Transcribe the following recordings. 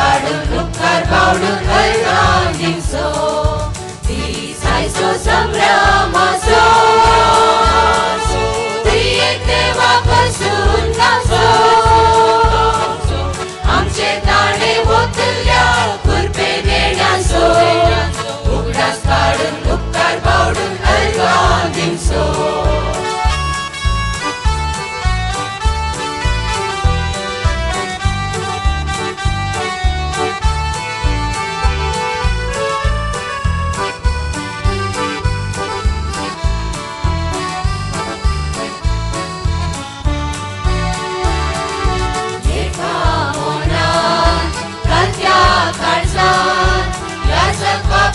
काडून उपकार पावडून अर्गां दिवचो दिसायचो संभ्रमाचो त्रिएक देवा पासून गावचो आमचे ताणे वतल्या कृपे देण्याचो उगडास काडून उपकार पावडून अर्गां दिवचो.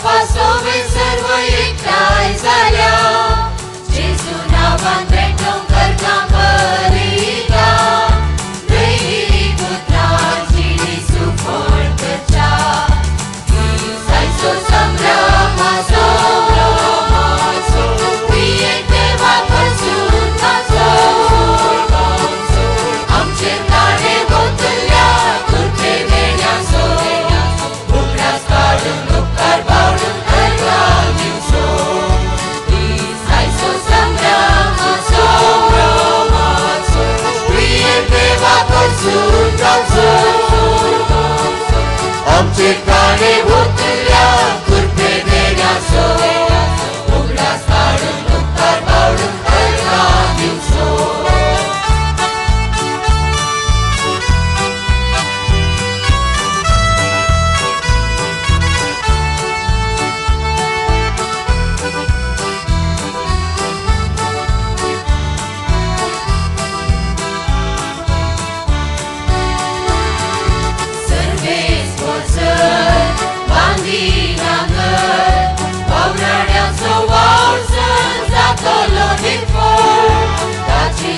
पासोवे सर्व एकठांय जाल्या जेजू नांवान भेटोवंक करता बरयता दैवी पुत्राची सुफळ करच्या दिसायचो संभ्रमाचो त्रिएक देवा पासून गावचो आमचे ताणे वतल्या कृपे देण्याचो उगडास काडून उपकार पावडून अर्गां दिवचो दिसायचो संभ्रमाचो त्रिएक देवा पासून गावचो आमचे ताणे वतल्या कृपे देण्याचो उगडास काडून उपकार पावडून अर्गां दिवचो.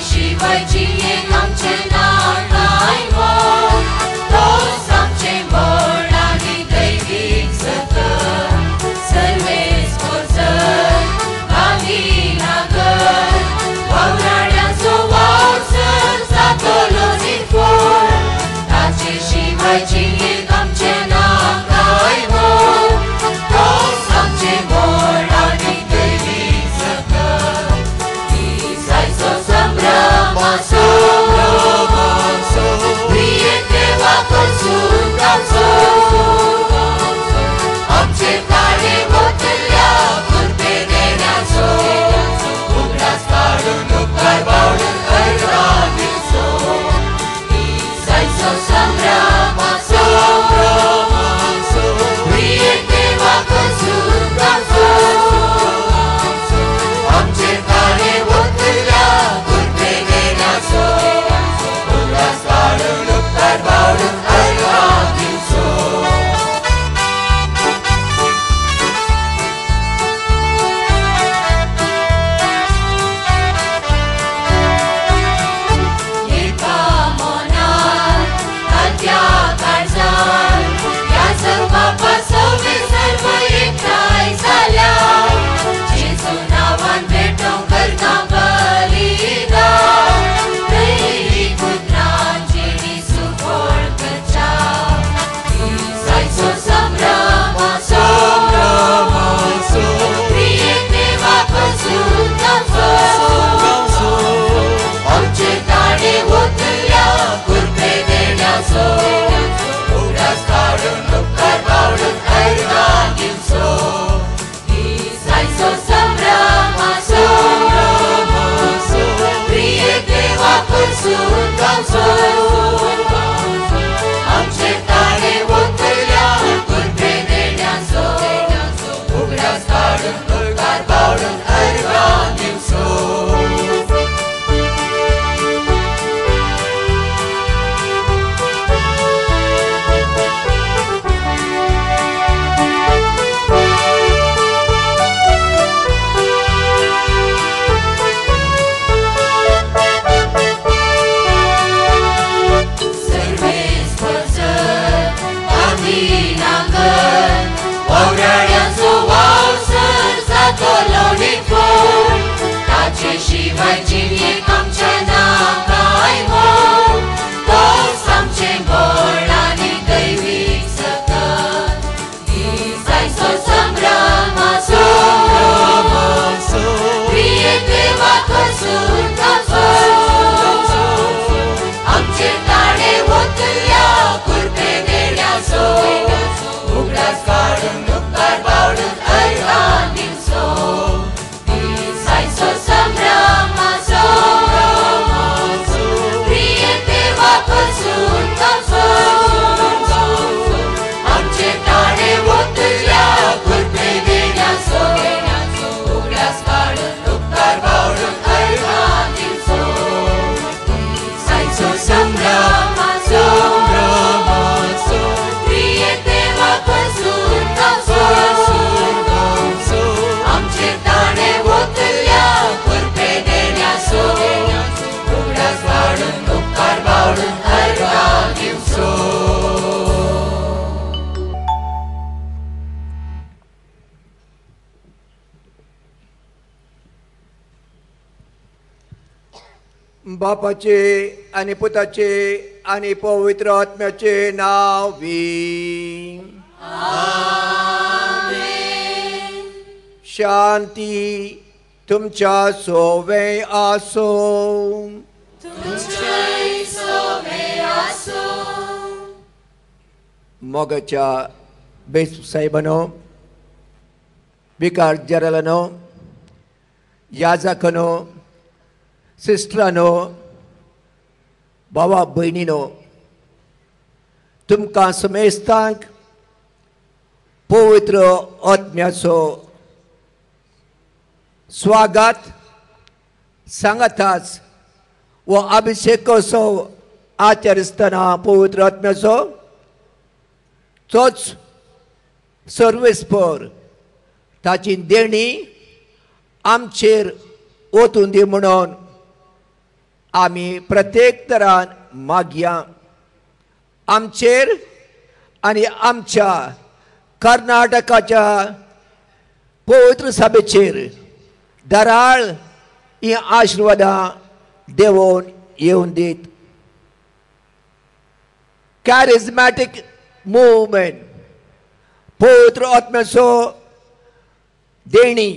शिवाय जियेक आमचें ना कांय मोल तोच आमचें बळ आनी दैवीक सत सर्वेस पोरसर गांधीनगर वावराड्यांचो वावर सर जातलो निर्फळ ताचे शिवाय जियेक आमचें ना कांय मोल तोच आमचें बळ आनी दैवीक सत दिसायचो संभ्रमाचो त्रिएक देवा पासून गावचो आमचे ताणे वतल्या कृपे देण्याचो उगडास काडून उपकार पावडून अर्गां दिवचो दिसायचो संभ्रमाचो त्रिएक देवा पासून गावचो आमचे ताणे वतल्या कृपे देण्याचो उगडास काडून उपकार पावडून अर्गां दिवचो. एका मनान तात्या काळजान ह्या जगपापा सवे सर्व एकठांय जाल्या जेजू नांवान भेटोवंक करता बलिदान दैवी पुत्राची सुफळ करच्या दिसायचो संभ्रमाचो त्रिएक देवा पासून गावचो आमचे ताणे वतल्या कृपे देण्याचो उगडास काडून उपकार पावडून अर्गां दिवचो दिसायचो संभ्रमाचो त्रिएक देवा पासून गावचो आमचे ताणे वतल्या कृपे देण्याचो उगडास काडून उपकार पावडून अर्गां दिवचो. सर्वेस पोरसर गांधीनगर वावराड्यांचो वावर सर जातलो निर्फळ ताचे शिवाय जियेक आमचें ना कांय मोल तोच आमचें बळ आनी दैवीक बापाचे आनी पुताचे आनी पवित्र आत्म्याचे नांव we. शांती तुमच्या सोवे आसो. मोगाच्या बेस साहेबानो, विकार जरालानो, याजकानो, सिस्टरानो, भावा भयणीनो, तुमकां समेस्तांक पवित्र आत्म्याचो स्वागत सांगताच वो अभिषेकोत्सव आचरिसतना पवित्र आत्म्याचो तोच सर्वेस्पर ताची देणी आमचेर ओतून दी म्हणून आमी प्रत्येक तरान मागया. आमचेर आनी आमच्या कर्नाटकाच्या पवित्र सभेचेर दराळ ही आशिर्वादां देवोन येवन दीत. कॅरिज्मॅटीक मुवमेंट, पवित्र आत्म्याचो देणी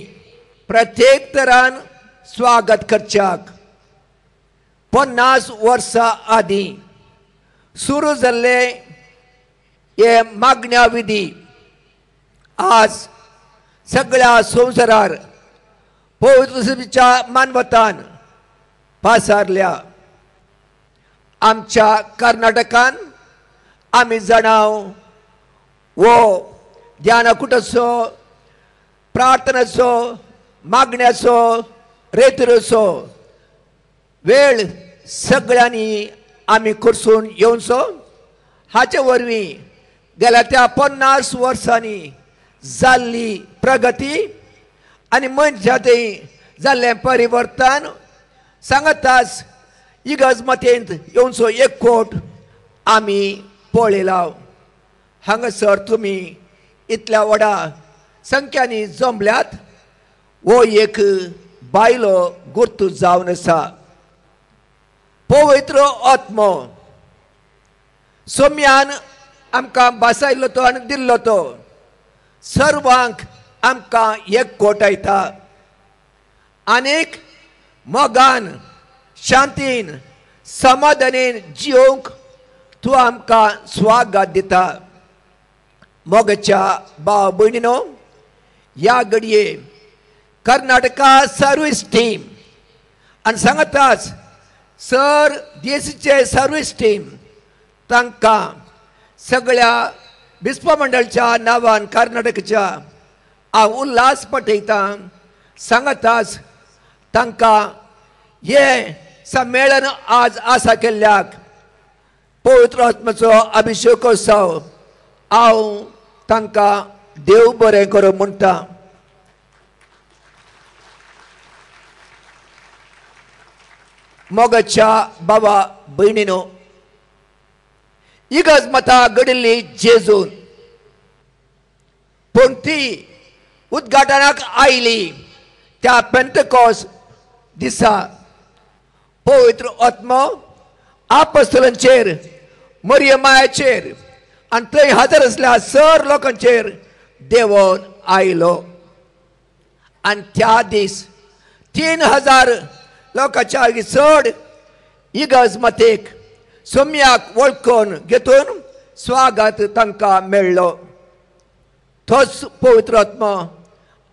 प्रत्येक तरान स्वागत करच्याक 50 वर्सां आदीं सुरू जाल्ले हे मागण्या विधी आज सगळ्या संवसारार पवित्र सभेच्या मानवतान पासारल्या. आमच्या कर्नाटकान आमी जाणाव वो ध्यानाकुटाचो, प्रार्थनेचो, मागण्याचो, रेतरेचो वेळ सगळ्यांनी आमी करसून येवचो. हाचे वरवीं गेल्या त्या 50 वर्सांनी जाल्ली प्रगती आनी मनशांतय जाल्लें परिवर्तन सांगताच इगर्ज मतेंत येवचो एक कोट आमी पळयला. हांगासर तुमी इतल्या व्हडा संख्यांनी जमल्यात हो एक बायलो गुर्तू जावन आसा. पवित्र आत्मो सोम्यान आमकां भासायल्लो तो आनी दिल्लो तो सर्वांक आमकां एक कोटायता आनीक मोगान, शांतीन, समाधानेन जियोंक तूं आमकां स्वागत दिता. मोगाच्या भाव भयणीनो, ह्या घडये कर्नाटका सर्वीस टीम आनी सांगताच सर देशीचे सर्वीस टीम तांकां सगळ्या बिस्पा मंडळच्या नांवान कर्नाटकाच्या हांव उल्हास पठयतां. सांगताच तांकां हें संमेलन आज आसा केल्ल्याक पवित्र आत्म्याचो अभिषेकोत्सव हांव तांकां देव बरें करूं म्हणटा. मोगाच्या बाबा भयणीनो, इगर्ज माता घडिल्ली जेजून, पूण ती उद्घाटनाक आयली त्या पेंतकॉस दिसा पवित्र आत्मो आपस्तलांचेर, मरियमायाचेर आनी थंय हजर आसल्या सर लोकांचेर देवोन आयलो. आनी त्या दीस 3000 लोकांच्या चड इगर्ज मातेक सोम्याक वळखून घेतून स्वागत तांकां मेळ्ळो. तोच पवित्र आत्मो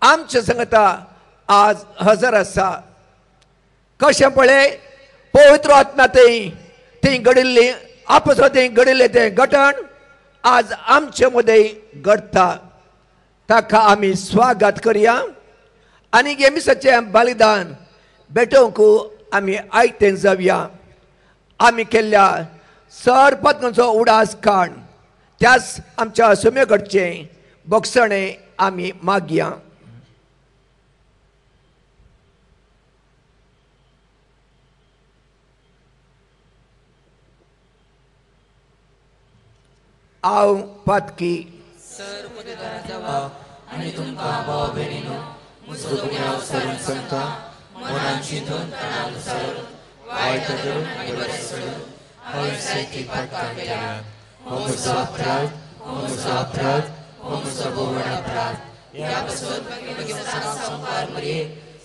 आमच्या सांगता आज हजर आसा. कशें पळय पवित्र आत्मा थंय थंय घडिल्ली आपसो थंय घडिल्लें तें घटण आज आमचे मदें घडटा. ताका आमी स्वागत करया आनी हे मिसाचें बलिदान भेटोवंक आमी आयतें जावया. आमी केल्ल्या सर पत्नाचो उडास काण त्याच आमच्या सुमे कडचें बोगसणें आमी मागया. हांव पातकी आनी तुमकां भाव भयणीनो म्हजो गुन्यांव सरून सांगता, मनान चिंतून तणाव सरून वायट धरून आनी बरें सोडून हांवें जायतीं पातकां केल्यांत. हो म्हजो अपराध, हो म्हजो अपराध, हो म्हजो भोवण अपराध. ह्या पासून म्हगे संवसार मरये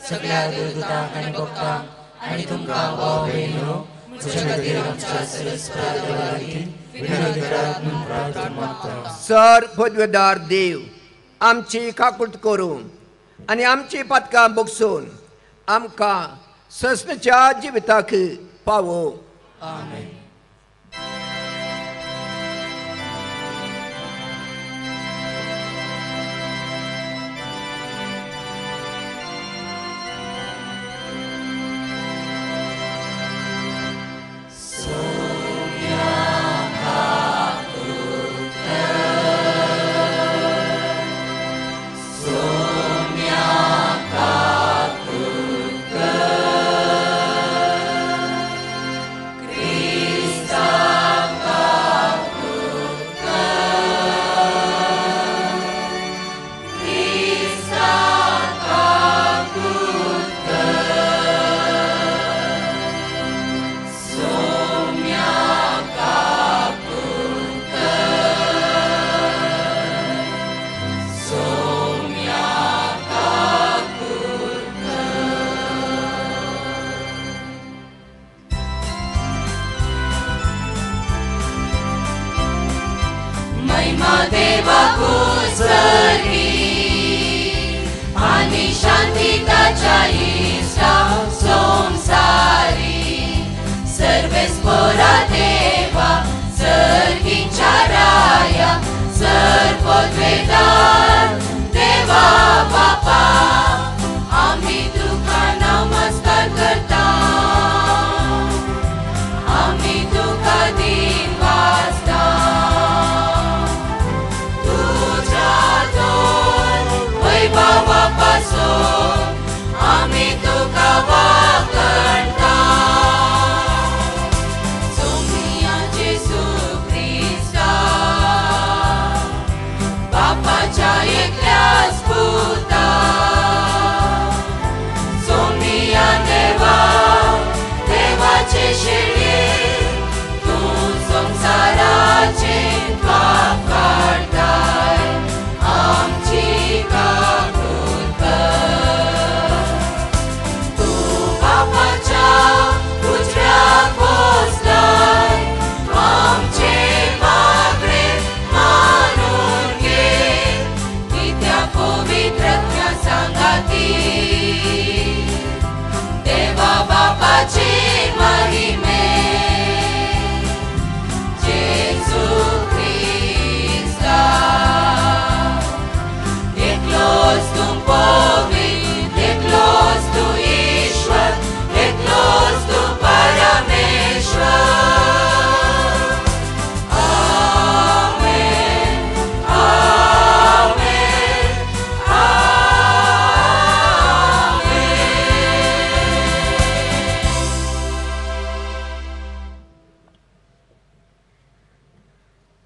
सगळ्या देवदूतांक आनी भक्तांक आनी तुमकां भाव भयणींनो म्हज्या खातीर आमच्या सर्वेस्परा देवा लागीं विनवणी करात म्हूण प्रार्थना मागता. सर पदवेदार देव आमची काकूट करून आनी आमची पातकां बगसून आमकां ससनाच्या जिविताक पावो. आमेन.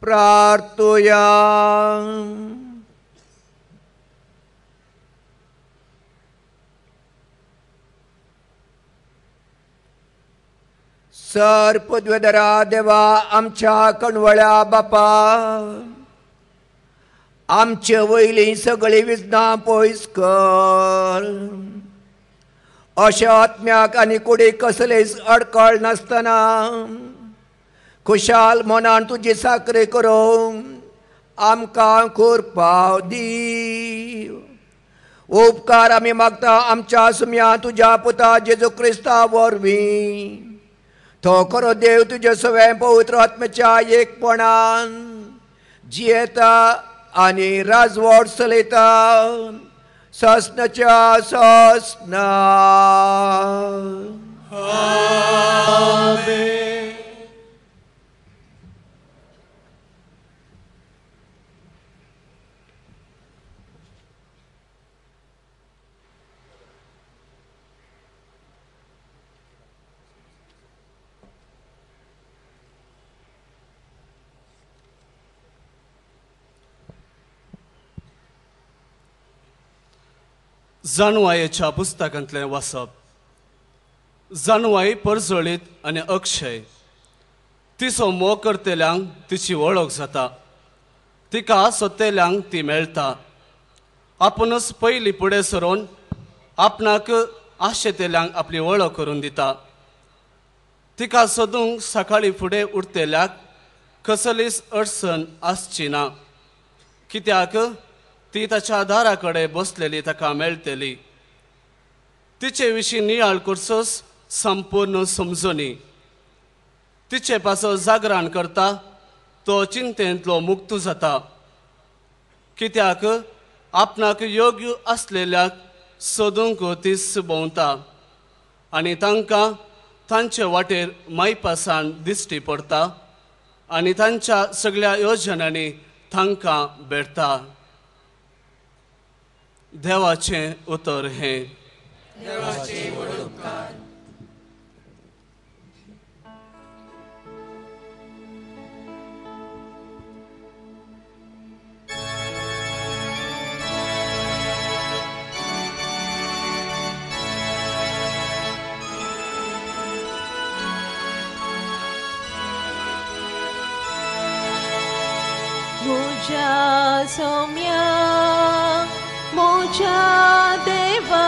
प्रार्थुया. सर पदवेधरा देवा आमच्या कणवळ्या बापा, आमचे वयलीं सगळीं विज्ञां पयस कर. अशा आत्म्याक आनी कुडीक कसलीच अडकळ नासतना खुशाल मनान तुजी साकरी करूंक आमकां कुरपाव दी. उपकार आमी मागता आमच्या सुम्या तुज्या पुता जेजू क्रिस्ता वरवीं. तो खरो देव तुजे सवें पवित्र आत्म्याच्या एकपणान जियेता आनी राजवट चलयता ससनाच्या ससना. आमेन. जाणवायेच्या पुस्तकांतलें वाचप. जानवाय परजळीत आनी अक्षय. तिचो मोग करतल्यांक तिची वळख जाता, तिका सोदतल्यांक ती मेळटा. आपुणूच पयलीं फुडें सरून आपणाक आशेतल्यांक आपली वळख करून दिता. तिका सोदूंक सकाळीं फुडें उठतल्याक कसलीच अडचण आसची ना, कित्याक ती ताच्या दारा कडेन बसलेली ताका मेळटली. तिचे विशीं नियाळ करचोच संपूर्ण समजणी. तिचे पासो जागरण करता तो चिंतेंतलो मुक्त जाता, कित्याक आपणाक योग्य आसलेल्याक सोदूंक तीच भोंवता आनी तांकां तांचे वाटेर मायपासान दिश्टी पडटा आनी तांच्या सगळ्या योजनांनी तांकां भेटता. देवाचें उतर हें. देवाचे व्हड उपकार. म्हज्या सोम्या म्हज्या देवा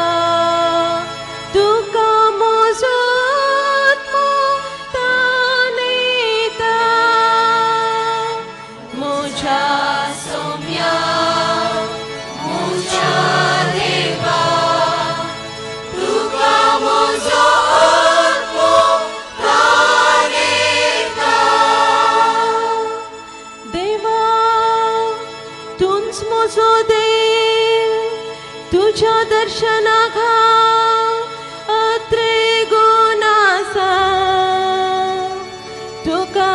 तुका म्हजो आत्मो ताणयता. म्हज्या सोम्या म्हज्या देवा तुका म्हजो आत्मो ताणयता. देवा तूंच म्हजो देव, तुज्या दर्शनाक हांव अत्रेगून आसा. तुका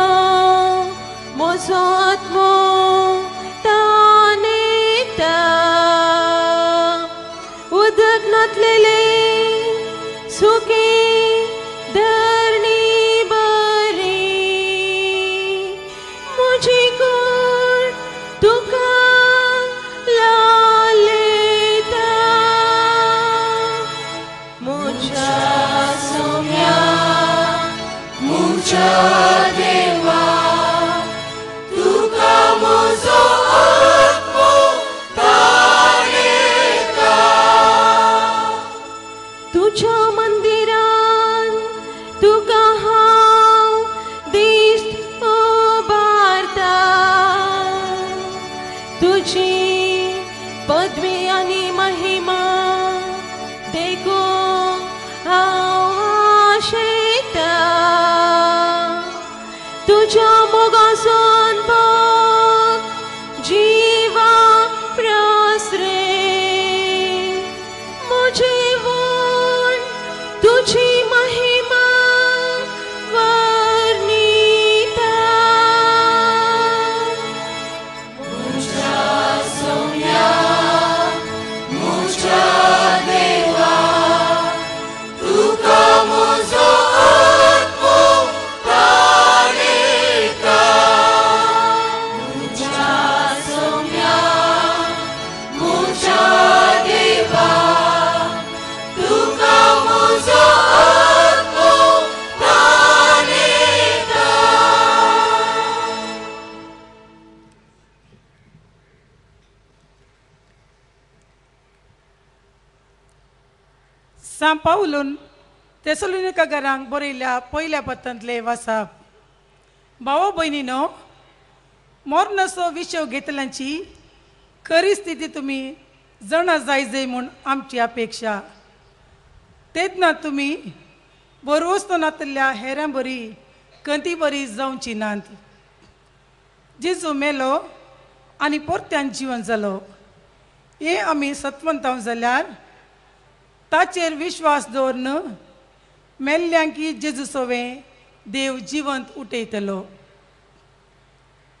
म्हजो आत्मो ताणयता. उदक नातलेले सुकी धरणी बरी म्हजी कूड तुका लालयता. म्हज्या सोम्या म्हज्या देवा तुका म्हजो आत्मो ताणयता. तुज्या मंदिरान तुका हांव दिश्ट उबारता. तुजी पदवी आनी महिमा देखूंक हांव आशेता. तुज्या मोगासून भोग जिवा प्रसरे म्हजें वण तुजी महिमा वर्णिता. म्हज्या सोम्या म्हज्या देवा तुका म्हजो आत्मो ताणयता. म्हज्या सोम्या म्हज्या देवा तुका म्हजो आत्मो ताणयता. सांव पावलून तेसलोनिकारांक बरयल्ल्या पयल्या पत्रांतले वाचप. भाव भयणीनो, मरणाचो विशय घेतल्यांची खरी स्थिती तुमी जाणा जाय जाय म्हूण आमची अपेक्षा. तेन्ना तुमी बरवस्तो नातल्या हेरां बरी कंती बरी जावची नात. जेजू मेलो आनी परत्यान जिवन जालो हें आमी सत्वंताव जाल्यार ताचेर विश्वास दवरून मेल्ल्यांकी जेजू सोवें देव जिवंत उठयतलो.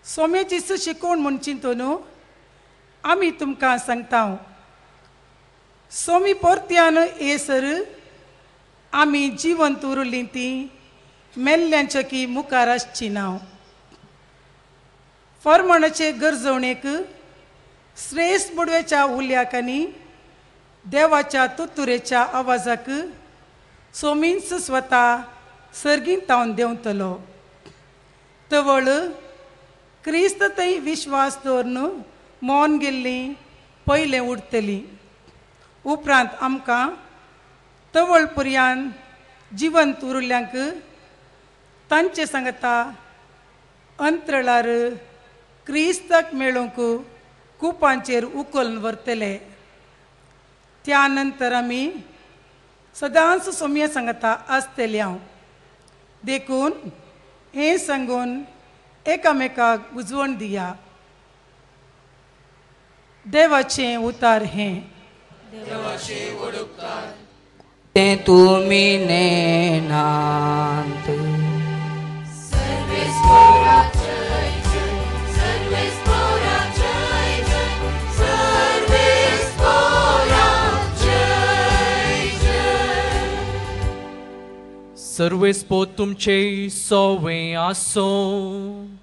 सोम्याची सुशी कोण म्हूण चिंतून आमी तुमकां सांगता, सोमी परत्यान येसर आमी जिवंत उरलीं ती मेल्ल्यांच्या की मुखार आसची ना. फर्माणाचे गरजवणेक श्रेश्ठ बुडव्याच्या उल्याक आनी देवाच्या तुतुरेच्या आवाजाक सोमींच स्वता सर्गींत तावन देंवतलो. तवळ क्रिस्त थंय विश्वास दवरून मौन गेल्ली पयलें उरतली. उपरांत आमकां तवळ पर्यान जिवंत उरल्यांक तांचे सांगता अंतरळार क्रिस्ताक मेळोवंक कुपांचेर उखलून व्हरतले. त्या नंतर आमी सदांच सोम्या सांगता आसतले हांव. देखून हें सांगून एकामेकाक बुजवण दिया. देवाचें उतार हें. तें तुमी नेनात. सर्वेस्पो तुमचे सवे आसो.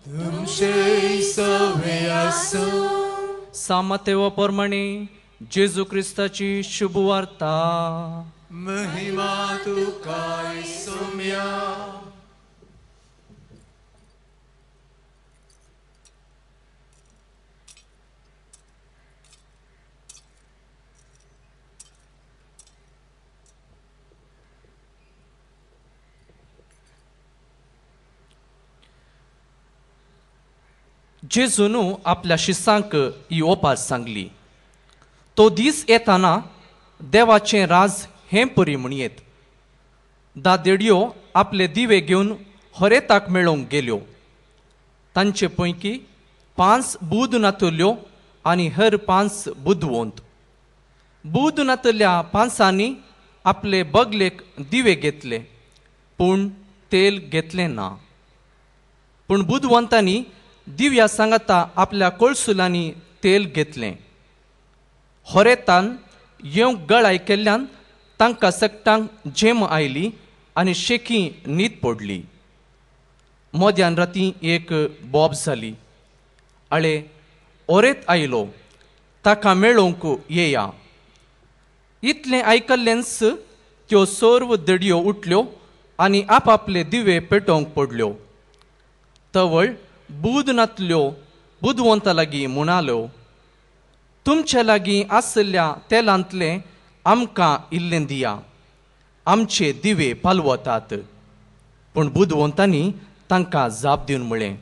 तुमचे सवे आसो. सामतेवा प्रमाणे जेजू क्रिस्ताची शुभवार्ता. महिमा तुका सोम्या. जेजून आपल्या शिसांक ही ओपार सांगली. तो दीस येताना देवाचें राज हें परी म्हणयेत. दादेडयो आपले दिवे घेवन हरेताक मेळोवंक गेल्यो. तांचे पैकी 5 बूद नातल्यो आनी हर 5 बुदवंत. बूद नातल्या 5 आपले बगलेक दिवे घेतले पूण तेल घेतलें ना. पूण बुदवंतांनी दिव्या सांगाता आपल्या कोळसुलांनी तेल घेतलें. होरेतान येवंक गळाय केल्ल्यान तांकां सगटांक झेम आयली आनी शेकी न्हीद पडली. मध्यान राती एक बोब जाली. आळे ओरेत आयलो, ताका मेळोवंक येया. इतलें आयकल्लेंच त्यो सर्व दडयो उठल्यो आनी आपआपले दिवे पेटोवंक पडल्यो. तवळ बूद नातल्यो बुदवंता लागीं म्हणाल्यो, तुमचे लागीं आशिल्ल्या तेलांतलें आमकां इल्लें दिया, आमचे दिवे पालवतात. पूण बुदवंतांनी तांकां जाप दिवन म्हळें,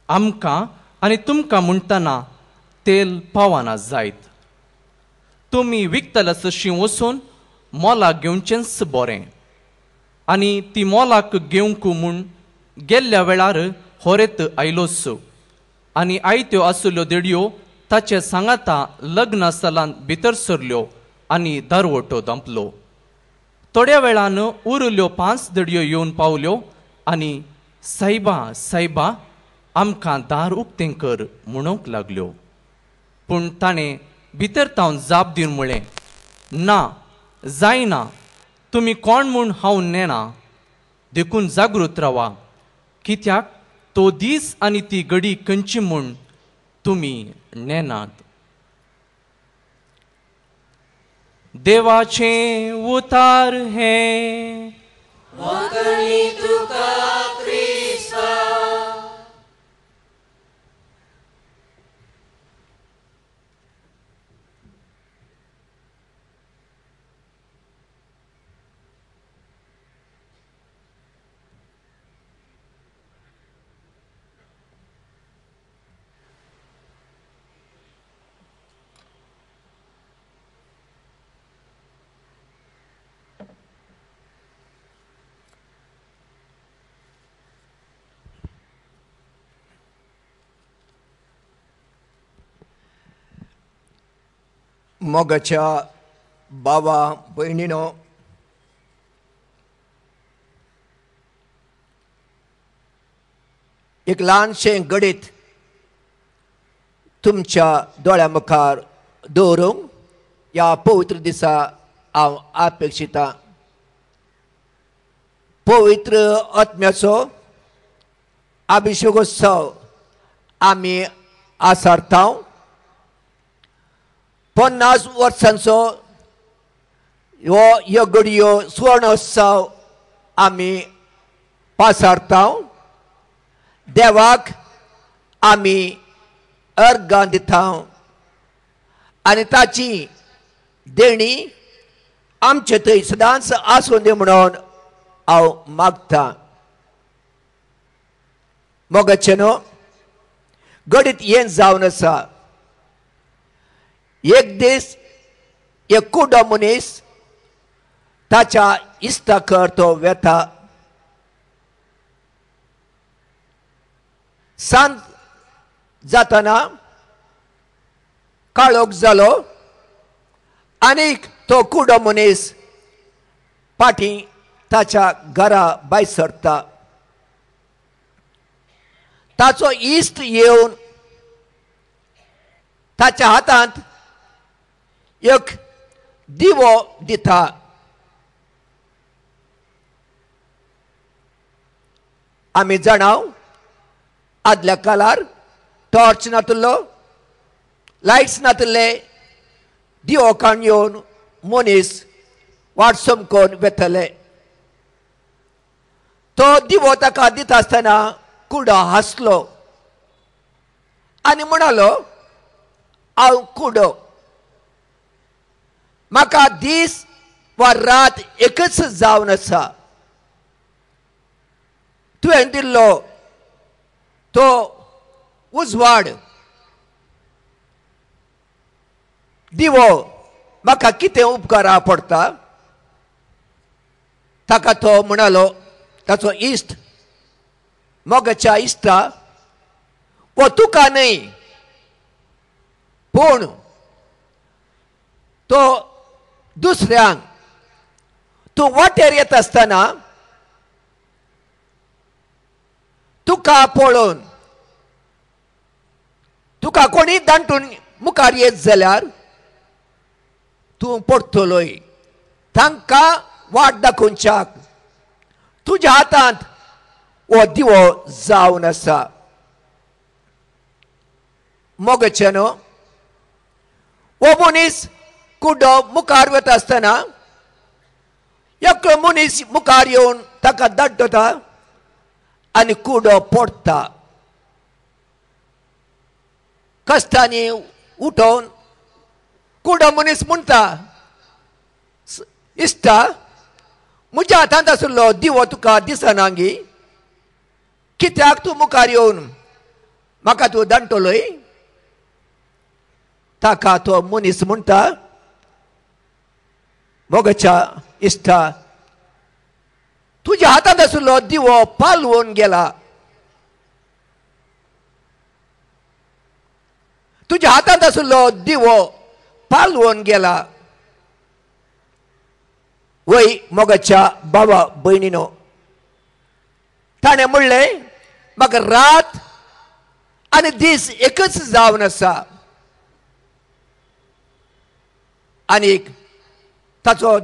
आमकां आनी तुमकां म्हणटना तेल पावना जायत. तुमी विकतले तशीं वचून मोलाक घेवचेंच बरें. आनी ती मोलाक घेवंक म्हूण गेल्ल्या वेळार होरेत आयलोच आनी आयत्यो आशिल्ल्यो देडयो ताचे सांगाता लग्न स्थलांत भितर सरल्यो आनी दारवटो धांपलो. थोड्या वेळान उरल्यो 5 दडयो येवन पावल्यो आनी सायबा सायबा आमकां दार उक्तें कर म्हणूंक लागल्यो. पूण ताणें भितर तावन जाप दिवन म्हळें, ना जायना, तुमी कोण म्हूण हांव नेणा. देखून जागृत रावा, कित्याक तो दीस आनी ती घडी खंयची म्हूण तुमी नेनात. देवाचें उतार हें. मोगाच्या बाबा भयणीनो, एक ल्हानशें गणीत तुमच्या दोळ्या मुखार दवरूंक ह्या पवित्र दिसा हांव अपेक्षितां. पवित्र आत्म्याचो अभिषेकोत्सव आमी आसरता. 50 वर्सांचो हो ह्यो घडयो सुवर्णोत्सव आमी पासारता. देवाक आमी अर्गां दिता आनी ताची देणी आमचे थंय सदांच आसूं दी म्हणून हांव मागता. मोगाचें न्हू घडीत हें जावन आसा. एक दीस एक कुडो मनीस ताच्या इश्टाकर तो वेता. सांज जातना काळोख जालो आनीक तो कुडो मनीस पाटी ताच्या घरा भायर सरता. ताचो इश्ट येवन ताच्या हातांत एक दिवो दिता. आमी जाणाव आदल्या काळार टॉर्च नातलो, लायट्स नातले, दिवो काण येवन मनीस वाट समकोन वेतले. तो दिवो ताका दिता आसतना कुडो हांसलो आनी म्हणालो, हांव कुडो, म्हाका दीस वा रात एकच जावन आसा. तुवें दिल्लो तो उजवाड दिवो म्हाका कितें उपकारा पडटा. ताका तो म्हणालो ताचो इश्ट, मोगाच्या इश्टा, वो तुका न्हय पूण तो दुसऱ्यांक. तूं वाटेर येता आसतना तुका पळोवन तुका कोणी दांटून मुखार येत जाल्यार तूं पडटलोय. तांकां वाट दाखोवच्याक तुज्या हातांत हो दिवो जावन आसा. मोगाचें न्हू हो मनीस कुडो मुखार वता आसतना एकलो मनीस मुखार येवन ताका दाटता आनी कुडो पडटा. कश्टांनी उठोवन कुडो मनीस म्हणटा, इश्टा, म्हज्या हातांत आशिल्लो दिवो तुका दिसना गी, कित्याक तूं मुखार येवन म्हाका तूं दांटलोय. ताका तो मनीस म्हणटा, मोगाच्या इश्टा, तुज्या हातांत आशिल्लो दिवो पालवून गेला. तुज्या हातांत आशिल्लो दिवो पालवून गेला. वय मोगाच्या बाबा भयणीनो, ताणें म्हणलें, म्हाका रात आनी दीस एकच जावन आसा. आनीक ताचो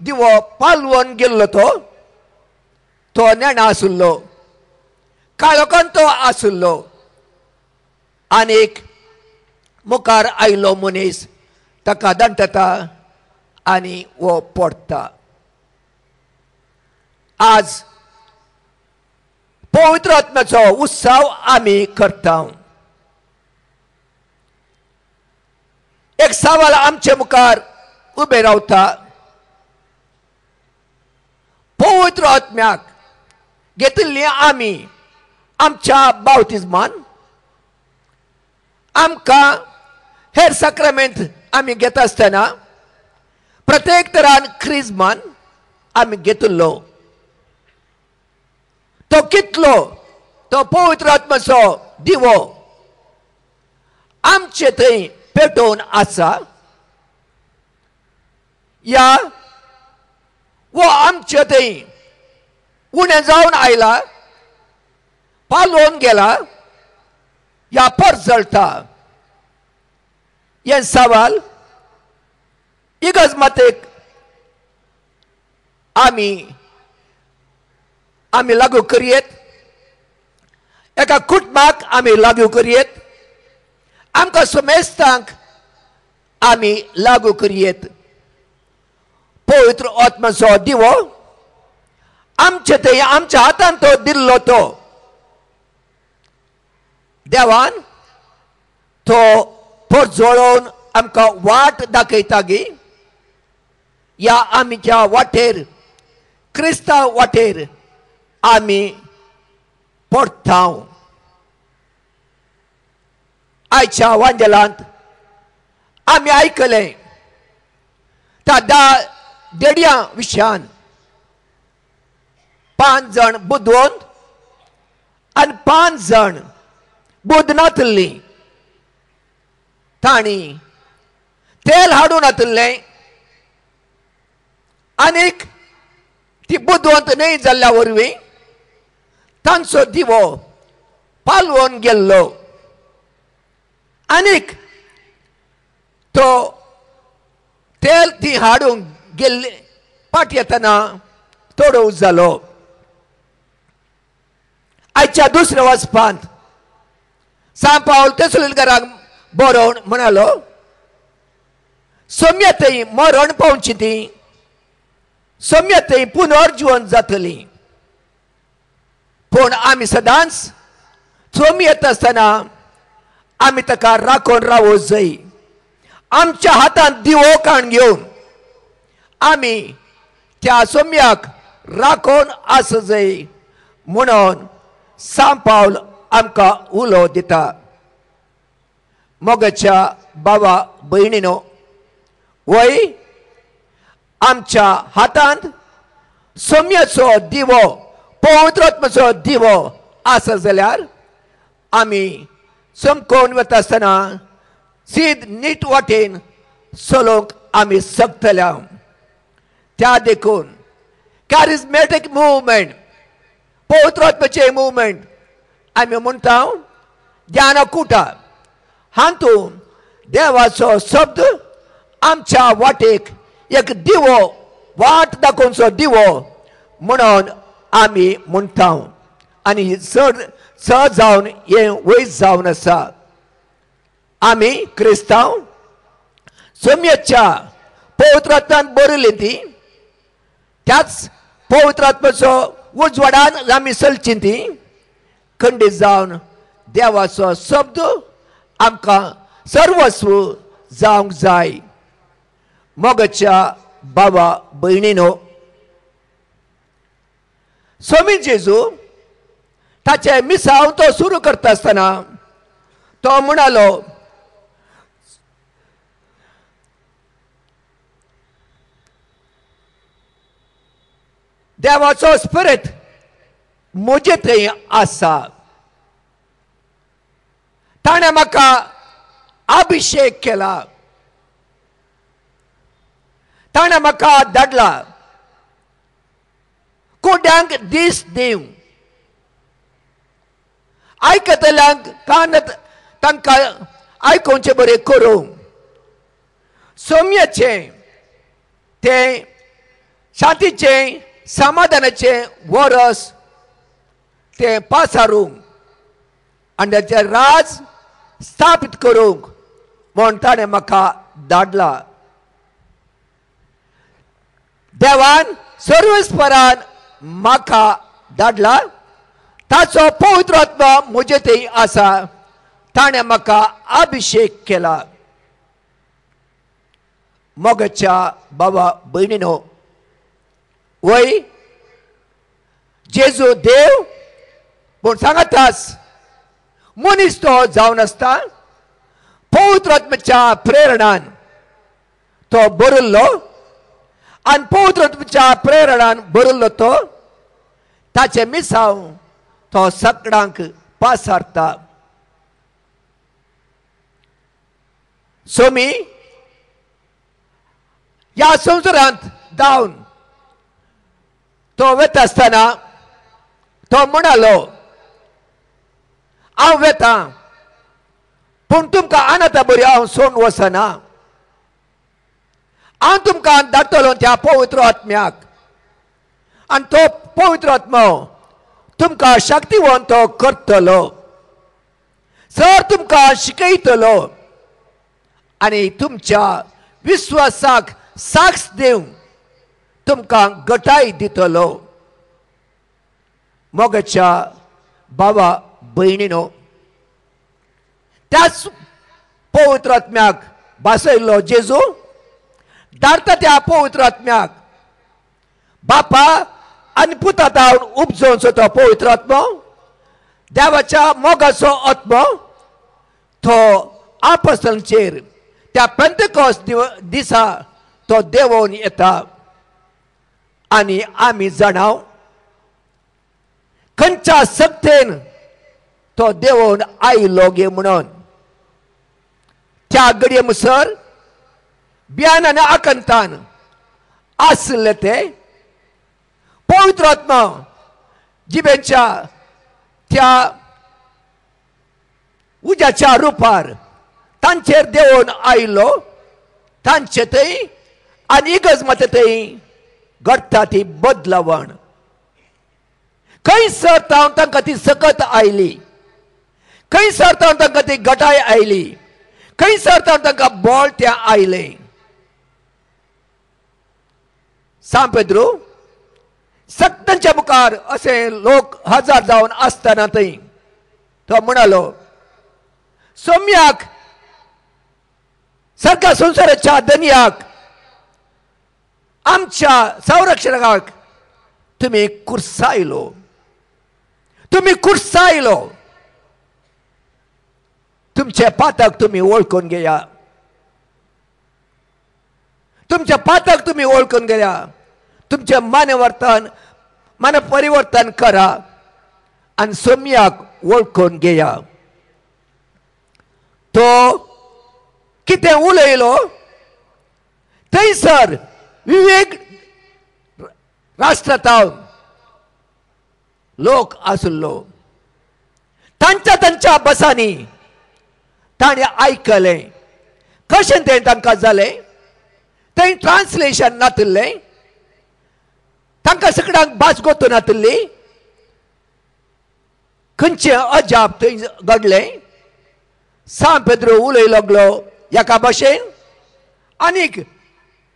दिवो पालवून गेल्लो तो तो नेणा आशिल्लो, काळोखान तो आशिल्लो. आनीक मुखार आयलो मनीस ताका दंटता आनी वो पडटा. आज पवित्र आत्म्याचो उत्सव आमी करता. एक सवाल आमचे मुखार उबे रावता, पवित्र आत्म्याक घेतिल्ली आमी आमच्या बावतिज्मान, आमकां हेर साक्रामेंत आमी घेता आसतना प्रत्येक तरान क्रिजमान आमी घेतिल्लो तो कितलो तो पवित्र आत्म्याचो दिवो आमचे थंय पेटोवन आसा या वो आमचे थंय उणें जावन आयला, पालोवन गेला या परजळटा. हें सवाल इगर्ज मातेक आमी आमी लागू करयेत, एका कुटुंबाक आमी लागू करयेत, आमकां समेस्तांक आमी लागू करयेत. पवित्र आत्म्याचो दिवो आमचे थंय आमच्या हातान तो दिल्लो. तो देवान तो परजळोवन आमकां वाट दाखयता गी. ह्या आमच्या वाटेर, क्रिस्तांव वाटेर आमी पडटा. आयच्या वांजेलांत आमी आयकलें त्या 10 देडयां विशयान. 5 जाण बुदवंत आनी 5 जाण बुद्द नातिल्लीं. तांणी तेल हाडून नातिल्लें आनीक ती बुदवंत न्हय जाल्ल्या वरवीं तांचो दिवो पालवून गेल्लो. आनीक तो तेल ती हाडूंक गेल्ली पाट येतना तोडोव जालो. आयच्या दुसऱ्या वाचपांत सांत पावल तेसुलीकरांक बरोवन म्हणालो, सोम्या थंय मरण पावची ती, सोम्या थंय पुनर्जिवन जातली. पूण आमी सदांच सोमी येता आसतना आमी ताका राखून रावो जाय. आमच्या हातांत दिवो काण घेवन आमी त्या सोम्याक राखून आस जाय म्हणून सांत पावल आमकां उलो दिता. मोगाच्या बाबा भयणीनो, वय आमच्या हातांत सोम्याचो दिवो, पवित्र आत्म्याचो दिवो आसा जाल्यार आमी चमकोवन वता आसतना सीद नीट वाटेन चलोवंक आमी शकतले. त्या देखून कॅरिज्मॅटीक मुवमेंट, पवित्र आत्म्याचें मुवमेंट आमी म्हणटा ध्यानकुटा, हातूंत देवाचो शब्द आमच्या वाटेक एक दिवो, वाट दाखोवचो दिवो म्हणून आमी म्हणटा. आनी चड चड जावन हें वयस जावन आसा. आमी क्रिस्तांव सोम्याच्या पवित्र आत्म्यान बरयली ती, त्याच पवित्र आत्म्याचो उजवाडान आमी चलची ती खंडीत जावन देवाचो शब्द आमकां सर्वस्व जावंक जाय. मोगाच्या बाबा भयणीनो, स्वामी जेजू ताचें मिसांव तो सुरू करता आसतना तो म्हणालो, देवाचो स्पिरीट म्हजे थंय आसा, ताणें म्हाका अभिषेक केला, ताणें म्हाका धाडला कुड्यांक दीस दिवं, आयकतल्यांक कान तांकां आयकुचें बरें करूं, सोम्याचें तें शांतीचें समाधानाचें वरस तें पासारूंक आनी ताचें राज स्थापीत करूंक म्हूण ताणें म्हाका धाडला. देवान सर्वेस्परान म्हाका धाडला, ताचो पवित्र आत्मा म्हजे थंय आसा, ताणें म्हाका अभिषेक केला. मोगाच्या बाबा भयणीनो, वय जेजू देव पूण सांगतास मनीस तो जावन आसता पवित्र आत्म्याच्या प्रेरणान तो बरयल्लो आनी पवित्र आत्म्याच्या प्रेरणान बरयल्लो तो ताचें मिसांव तो सगळ्यांक पासारता. सोमी ह्या संवसारांत धांवन तो वेता आसतना तो म्हणालो, हांव वेता पूण तुमकां अनाथा बरी हांव सोडून वचना, हांव तुमकां धाडटलो त्या पवित्र आत्म्याक आनी तो पवित्र आत्मो तुमकां शक्तिवंत तो करतलो, सर तुमकां शिकयतलो आनी तुमच्या विस्वासाक साक्ष दिवंक तुमकां गटाय दितलो. मोगाच्या बाबा भयणीनो, त्याच पवित्र आत्म्याक भासयल्लो जेजू धाडता त्या पवित्र आत्म्याक बापा आनी पुता तावन उपजोवचो तो पवित्र आत्मो, देवाच्या मोगाचो आत्मो तो आपसलचेर त्या पेंतेकोस्त दिसा तो देवोन येता. आनी आमी जाणाव खंयच्या सक्तेन तो देवोन आयलो गे म्हणून. त्या घडये मुसर बियान आनी आकंतान आसले ते पवित्र आत्मा जिबेच्या त्या उज्याच्या रुपार तांचेर देवोन आयलो. तांचे थंय आनी इगर्ज मात थंय घडटा ती बदलावण. खंयसर तावन तांकां ती सकत आयली, खंयसर तावन तांकां ती गटाय आयली, खंयसर तावन तांकां बळ तें आयलें. सांग पेद्रू सत्तांच्या मुखार असे लोक हजार जावन आसतना थंय तो म्हणालो, सोम्याक सारक्या संवसाराच्या दनयाक आमच्या संरक्षणाक तुमी कुर्सायलो, तुमी कुर्सायलो. तुमचे पातक तुमी वळखून घेया, तुमचे पातक तुमी वळखून घेया, तुमचें मानवर्तन मन परिवर्तन करा आनी सोम्याक वळखून घेया. तो कितें उलयलो थंयसर विवेक राष्ट्रांत लोक आसलो, तांच्या तांच्या बसांनी ताणें आयकलें. कशें तें तांकां जालें? थंय ट्रान्सलेशन नातिल्लें, तांकां सगळ्यांक भास गोतू नातिल्ली. खंयचें अजाप थंय घडलें. सांग पेद्रो उलय लागलो एका भाशेन आनीक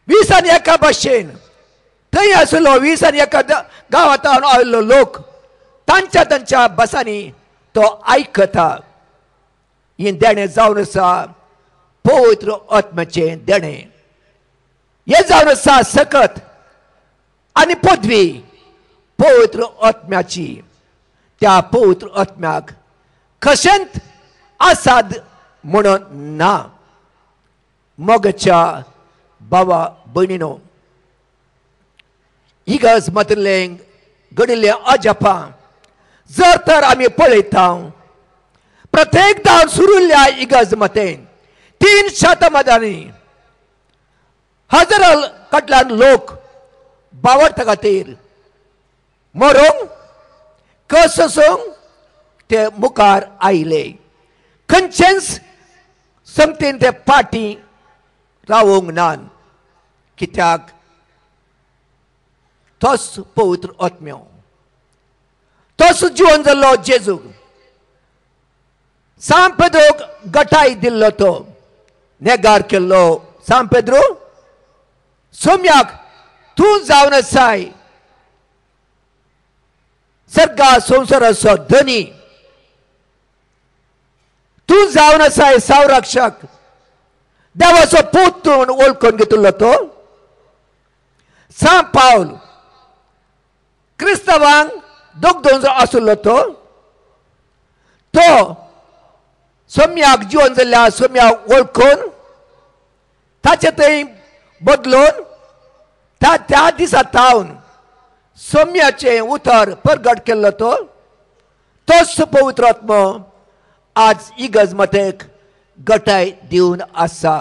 20 आनी एका भाशेन. थंय आसलो 20 आनी एका गांवांत आयिल्लो लोक तांच्या तांच्या बसांनी तो आयकता. हें देणें जावन आसा पवित्र आत्म्याचें देणें, हें जावन आसा सकत आनी पदवी पवित्र आत्म्याची. त्या पवित्र आत्म्याक कशेंत आसाद म्हणून ना. मोगाच्या बाबा भयणीनो, इगर्ज मदलें घडिल्लें अजापां जर तर आमी पळयता, प्रत्येकदां सुरुल्ल्या इगर्ज मतेन 3 शतमानांनी हजारां कडल्यान लोक बावडता खातीर मरोंक कसोंक ते मुखार आयले. खंयचेंच समतेन ते फाटीं रावोंक ना. कित्याक? तोच पवित्र आत्म्यो, तोच जिवन जाल्लो जेजू. सांग पेद्रोक गटाय दिल्लो, तो नेगार केल्लो. सांग पेद्रो सोम्याक तूं जावन आसाय सर्गा संवसाराचो धनी, तूं जावन आसाय संरक्षक, देवाचो पूत तूं वळखून घेतिल्लो तो. सांग पावल क्रिस्तांवांक दोग आशिल्लो तो, तो सोम्याक जिवन जाल्ल्या सोम्याक वळखून ताचे थंय बदलून त्या त्या दिसा तावन सोम्याचें उतर परगट केल्लो तो. तोच पवित्र आत्मो आज इगर्ज मतेक गटाय दिवन आसा.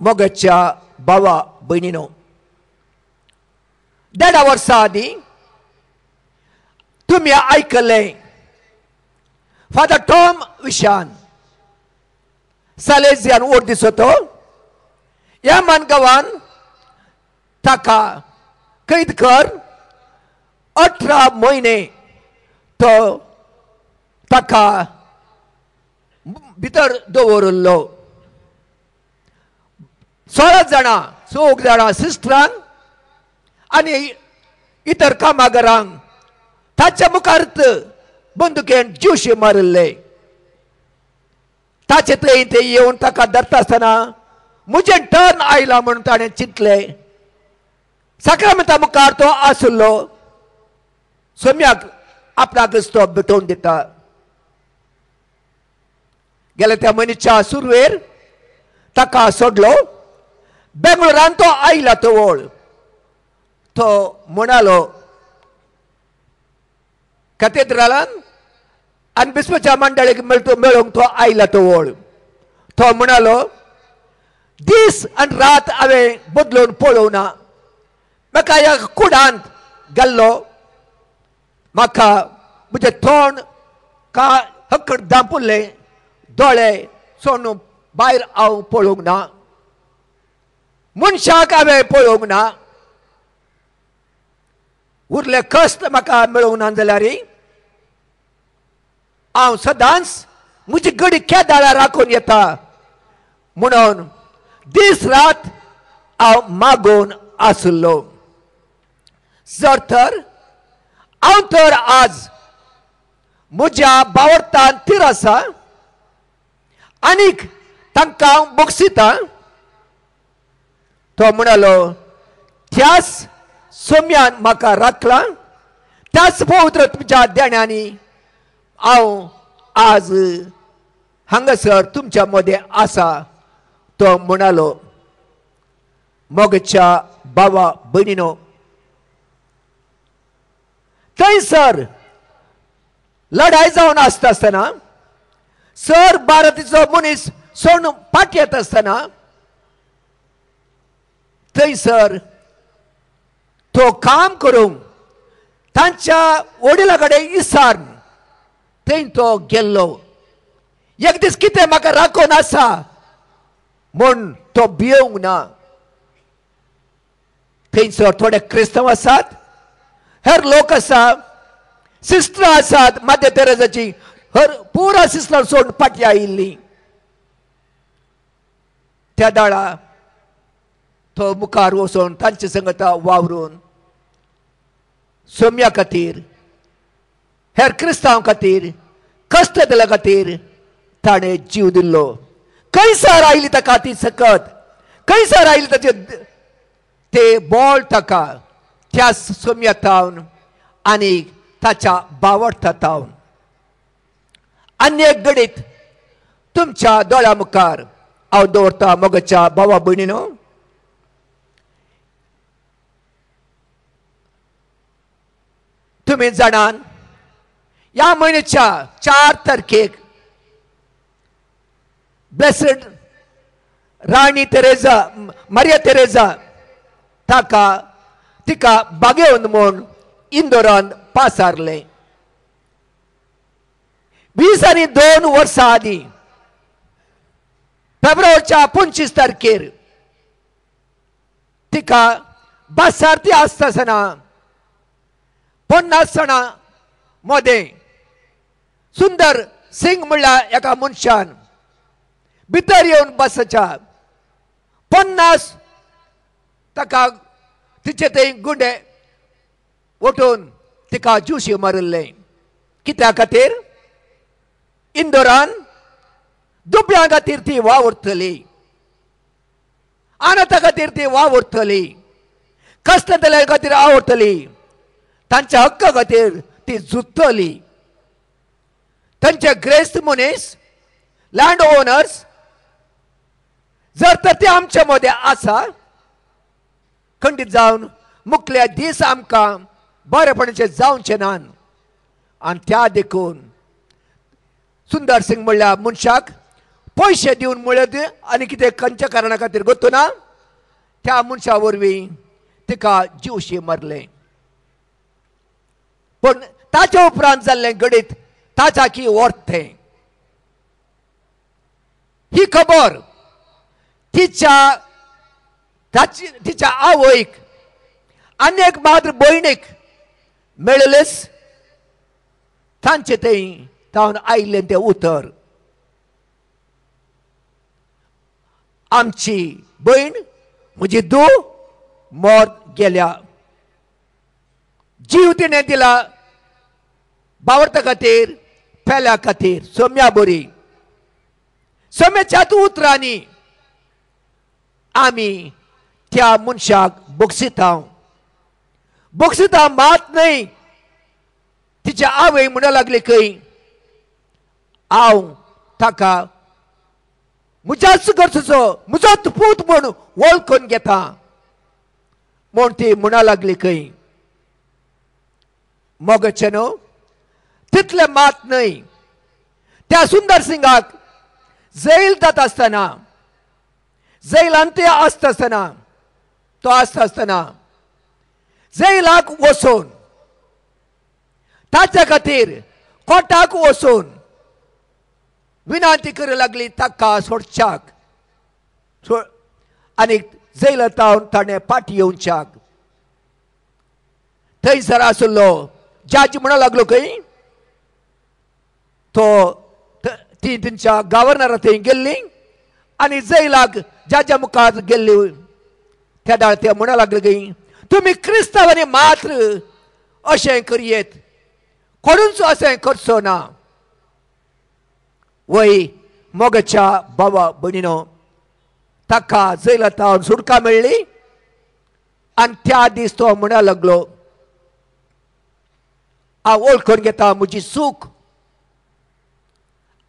मोगाच्या भावा भयणीनो, 1.5 वर्सां आदीं तुमी आयकलें फादर टॉम विशान सालेजियान ओट दिसो तो ह्या मानगांवान ताका कैद कर 18 म्हयने तो ताका भितर दवरिल्लो. 16 जाणां 4 जाणां सिस्टरांक आनी इतर कामागरांक ताच्या मुखार बंदुकेन जिवशी मारिल्ले. ताचे थंय ते येवन ताका धरता आसतना म्हजें टर्न आयला म्हणून ताणें चिंतलें. साक्रामेंता मुखार तो आशिल्लो, सोम्याक आपणाकच तो भेटोवन दिता. गेल्या त्या म्हयन्याच्या सुरवेर ताका सोडलो. बेंगळुरान तो आयला तवळ तो म्हणालो कथेद्रालान आनी बिस्पाच्या मंडळीक मेळूंक तो आयला तवळ तो म्हणालो, दीस आनी रात हांवें बदलून पळोवना, म्हाका ह्या कुडांत गेल्लो, म्हाका म्हजें तोंड का हक्कड दांपुल्लें, दोळे सोडून भायर हांव पळोवंक ना, मनशाक हांवें पळोवंक ना, उरले कश्ट म्हाका मेळोवंक ना जाल्यार हांव सदांच म्हजी गडी केदाळा राखून येता म्हणून दीस रात हांव मागून आशिल्लो. जर तर हांव तर आज म्हज्या बावडतान तीर आसा आनीक तांकां हांव बक्षितां. तो म्हणालो, त्याच सोम्यान म्हाका राखला, त्याच पवित्र तुमच्या देण्यांनी हांव आज हांगासर तुमच्या मदें आसा. तो म्हणालो, मोगच्या बाबा भयणीनो, थंयसर लढाय जावन आसता आसतना सर भारतीचो मनीस सोडून फाट येता आसतना थंयसर तो काम करूंक तांच्या वडिला कडेन इसार थंय तो गेल्लो. एक दीस कितें म्हाका राखून आसा म्हूण तो भियोवंक ना. थंयसर थोडे क्रिस्तांव आसात, हेर लोक आसा, सिस्टरां आसात, माद्य तेरेजाची हर पुरा सिस्टरां सोडून फाटीं आयिल्ली. त्या दाळा तो मुखार वचून तांचे संगता वावरून सोम्या खातीर हेर क्रिस्तांव खातीर कश्ट दिल्या खातीर ताणें जीव दिल्लो. खंयसर आयली ताका ती सकत, खंयसर आयली ताचे ते बोळ ताका त्या सोम्या तावन आनी ताच्या बावडता तावन. आनी एक गणीत तुमच्या दोळ्या मुखार हांव दवरता मोगाच्या भावा भयणीनो. तुमी जाणान ह्या म्हयन्याच्या 4 तारखेक ब्लेसड राणी तेरेजा मारिया तेरेजा ताका तिका बागेवन म्हूण इंदोरान पासारलें. 22 वर्सां आदीं फेब्रुवारीच्या 25 तारखेर तिका बासारती आसता आसतना 50 जाणां मदें सुंदर सिंग म्हणल्यार एका मनशान भितर येवन बसाच्या 50 ताका तिचे थंय गुंडे वठून तिका ज्यूशी मारिल्लें. कित्या खातीर? इंदोरान दुबळ्यां खातीर ती वावुरतली, अनाथा खातीर ती वावुरतली, कश्ट दिल्या खातीर आवडटली, तांच्या हक्का खातीर ती झुजतली. तांचे ग्रेस्त मनीस लँड ओनर्स जर तर ते आमच्या मदें आसा खंडीत जावन मुखल्या दीस आमकां बरेपणाचे जावचे ना. आनी त्या देखून सुंदर सिंग म्हणल्यार मनशाक पयशे दिवन म्हळ्यार आनी कितें खंयच्या कारणा खातीर गोत्तो ना त्या मनशा वरवीं तिका जिवशी मारलें. पूण ताच्या उपरांत जाल्लें घडीत ताच्या की वर्थें ही खबर तिच्या तिच्या आवयक आनी एक मात्र भयणीक मेळलेच. तांचे थंय तावन आयिल्लें तें उतर, आमची भयण म्हजी धूव मर गेल्या. जीव तिणें दिला बावडता खातीर, पेल्या खातीर, सोम्या बरी. सोम्याच्याच उतरांनी आमी त्या मनशाक बक्षिता. बक्षिता मात न्हय, तिच्या आवय म्हणूंक लागली खंय हांव ताका म्हज्याच गरजेचो म्हजोच पूत म्हूण वळखून घेता म्हूण ती म्हणा लागली खंय. मोगाचें न्हू तितलें मात न्हय, त्या सुंदर सिंगाक जैल जाता आसतना, जैलान ते आसता आसतना, तो आसता आसतना जैलाक वचून ताच्या खातीर कोर्टाक वचून विनंती करूंक लागली ताका सोडच्याक आनी जैलांत ताणें फाटी येवच्याक. थंयसर आशिल्लो जज म्हणूंक लागलो खंय तो ती तेंच्या गव्हर्नरा थंय गेल्ली आनी जैलाक जजा मुखार गेल्ली. त्या दाळ ते म्हणूंक लागले खंय तुमी क्रिस्तांवांनी मात्र अशें करयेत, कोणूच अशें करचो ना. वय मोगाच्या बाबा भयणीनो, ताका जैलांत सुटका मेळ्ळी आनी त्या दीस तो म्हणूंक लागलो हांव वळखून घेता म्हजी चूक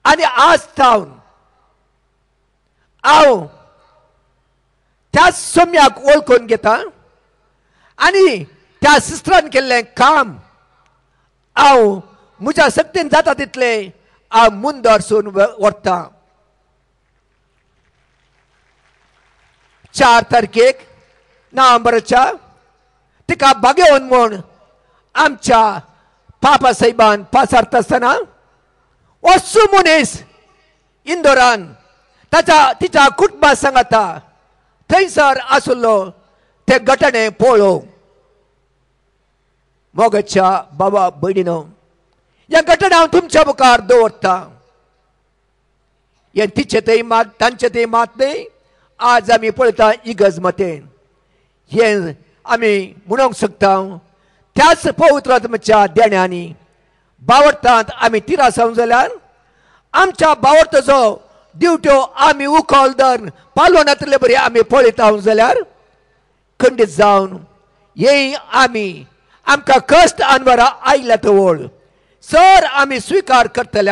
आनी आज तावन हांव त्याच सोम्याक वळखून घेता आनी त्या सिस्टरान केल्लें काम हांव म्हज्या शक्तीन जाता तितलें हांव मुंदरसून व्हरता. 4 तारखेक नोव्हेंबराच्या तिका बागेवन म्हूण आमच्या पापा साहेबान पासारता आसतना वचू मनीस इंदोरान ताच्या तिच्या कुटुंबा सांगाता थंयसर आशिल्लो ते घटणे पळोवंक. मोगाच्या बाबा भयणीनो, ह्या घटना हांव तुमच्या मुखार दवरता. हें तिचें थंय मात तांचें थंय मात न्हय, आज आमी पळयता इगर्ज मतेन हें आमी म्हणूंक शकता. त्याच पवित्र आत्म्याच्या देण्यांनी बावडटांत आमी तिरासांव जाल्यार आमच्या बावडताचो ड्युट्यो आमी उखल धर पालव नातिल्ले बरी आमी पळयता जाल्यार खंडीत जावन हे आमी आमकां कश्ट अनवरा आयल्या तवळ सर आमी स्विकार करतले.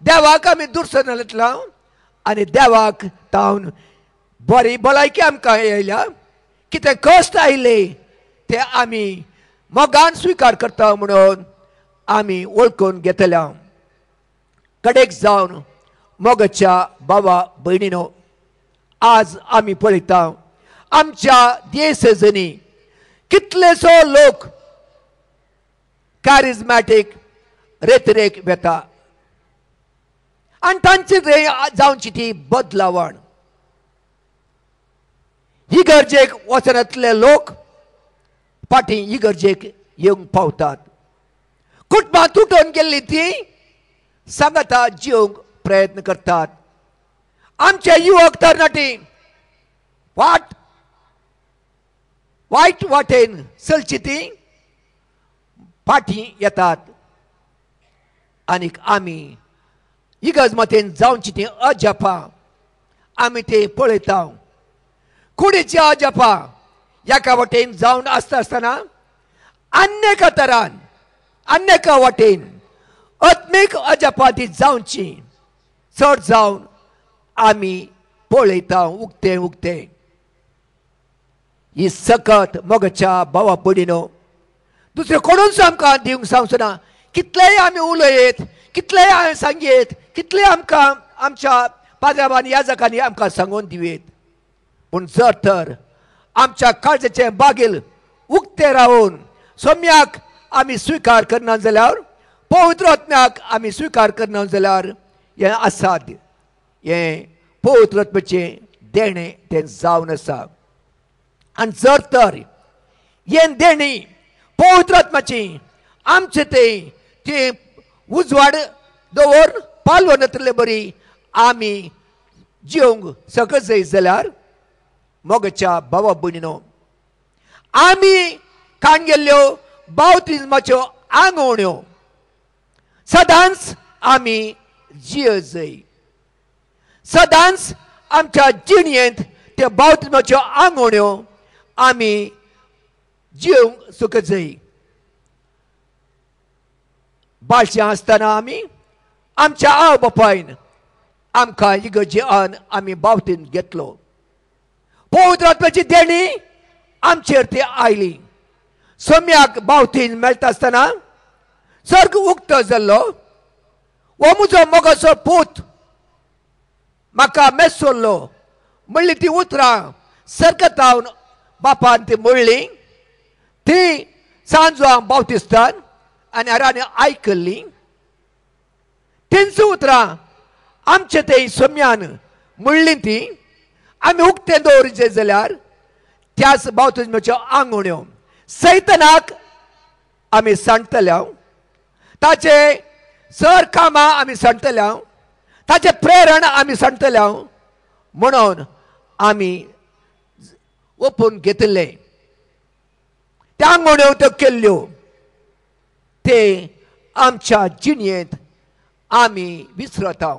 देवाक आमी दुर्सन येतले आनी देवाक तावन बरी भलायकी आमकां येयल्या, कितें कश्ट आयले ते आमी मोगान स्विकार करता म्हणून आमी वळखून घेतले. कडेक जावन मोगाच्या बाबा भयणीनो, आज आमी पळयता आमच्या देशजनी कितलेसो लोक कॅरिज्मॅटीक रेतरेक वेता आनी तांची जावची ती बदलावण. इगर्जेक वचनांतले लोक फाटीं इगर्जेक येवंक पावतात. कुटुंबां तुटून गेल्ली ती सांगाता जिवंक प्रयत्न करतात. आमचे युवक तरणाटी वाट वायट वाटेन चलची ती फाटीं येतात आनीक आमी इगर्ज मतेन जावची ती अजापां आमी ते पळयता. कुडीची अजापां एका वाटेन जावन आसता आसतना अन्य एका तरान अन्य एका वाटेन आत्मीक अजापां ती जावची चड जावन आमी पळयता उक्तें उक्तें. ही सकत मोगाच्या भावा भयणीनो दुसरें कोणूच आमकां दिवंक सांगचो ना. कितलेय आमी उलयत, कितलेय आमी सांगयत, कितलेय आमकां आमच्या पाद्रावांनी याजकांनी आमकां सांगून दिवयेत, पूण जर तर आमच्या काळजाचें बागील उक्तें रावन सोम्याक आमी स्विकार करना जाल्यार, पवित्र आत्म्याक आमी स्विकार करना जाल्यार हें असाध्य, हें पवित्र आत्म्याचें देणें तें जावन आसा. आनी जर तर हें देणें पवित्र आत्म्याचें आमचें तें तें उजवाड दवर पालव नातिल्ले बरी आमी जिवंक सकत जाय जाल्यार मोगाच्या भावा भयणीनो आमी काण गेल्ल्यो बावतिज्माच्यो आंगवण्यो सदांच आमी जिय जाय. सदांच आमच्या जिणयेंत त्या बावतिज्माच्यो आंगवण्यो आमी जिवंक सकत जाय. बाळशें आसतना आमी आमच्या आवय बापायन आमकां इगर्जे आमी बावतीन घेतलो. पवित्र आत्म्याची देणी आमचेर ती आयली. सोम्याक बावतीन मेळटा आसतना सर्ग उक्तो जाल्लो. हो म्हजो मोगाचो पूत म्हाका मेसोल्लो म्हणली ती उतरां सर्गतावन बापान ती म्हणली. ती सांजवां बावतिस्तान आनी हेरांनी आयकल्ली. तेंच उतरां आमचे ते सोम्यान म्हणली ती आमी उक्तें दवरिचे जाल्यार त्याच बावतिज्माच्यो आंगवण्यो सैतनाक आमी सांडटले, ताचे सर कामां आमी सांडटले, ताचें प्रेरण आमी सांडटले म्हणून आमी ओपून घेतिल्ले. त्या आंगवण्यो त्यो केल्ल्यो ते आमच्या जिणयेंत आमी विसरता.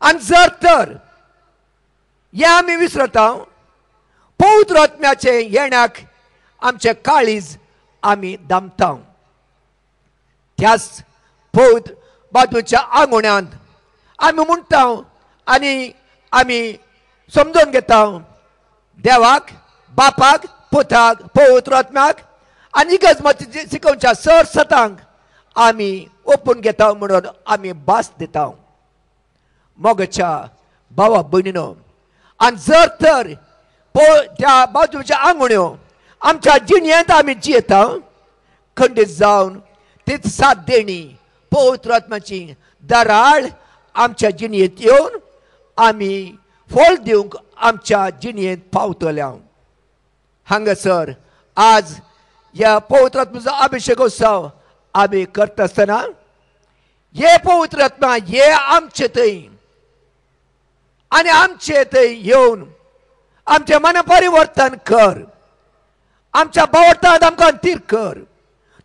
आनी जर तर हें आमी विसरता पवित्र आत्म्याचें येण्याक आमचें काळीज आमी दामता. त्याच पवित्र बाजूच्या आंगवण्यांत आमी म्हणटा आनी आमी समजून घेता देवाक, बापाक, पुताक, पवित्र आत्म्याक आनी इगर्ज शिकोवच्या सर सतांक आमी ओपून घेता म्हणून आमी भास दिता. मोगाच्या भावा भयणीनो, आनी जर तर त्या बाजूच्या आंगवण्यो आमच्या जिणयेंत आमी जियेता खंडीत जावन तीच साथ देणी पवित्र आत्म्याची दराळ आमच्या जिणयेंत येवन आमी फळ दिवंक आमच्या जिणयेंत पावतल्या. हांगासर आज ह्या पवित्र आत्म्याचो अभिशेक उत्सव आमी करता आसतना हे पवित्र आत्मा हे आमचे थंय आनी आमचे थंय येवन आमचें मन परिवर्तन कर, आमच्या बावडटांत आमकां तीर कर,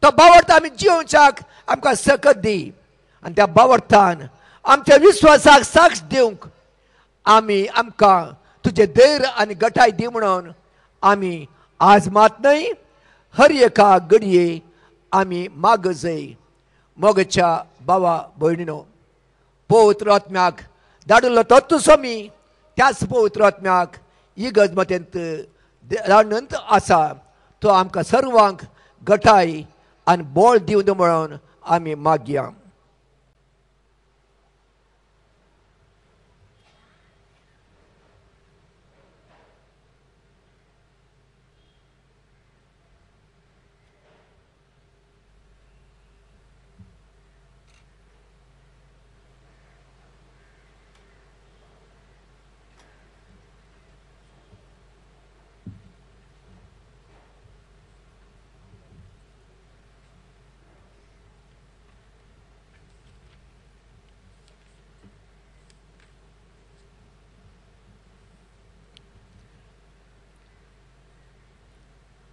तो बावडटा आमी जिवच्याक आमकां सकत दी आनी त्या बावडटान आमच्या विस्वासाक साक्ष दिवंक आमी आमकां तुजें धैर्य आनी गटाय दी म्हणून आमी आज मात न्हय हर एका घडये आमी माग जाय. मोगाच्या भावा भयणीनो, पवित्र आत्म्याक धाडिल्लो तोच स्वामी त्याच पवित्र आत्म्याक इगर्ज मतेंत धाडून आसा तो आमकां सर्वांक गटाय आनी बळ दिवन म्हणून आमी मागया.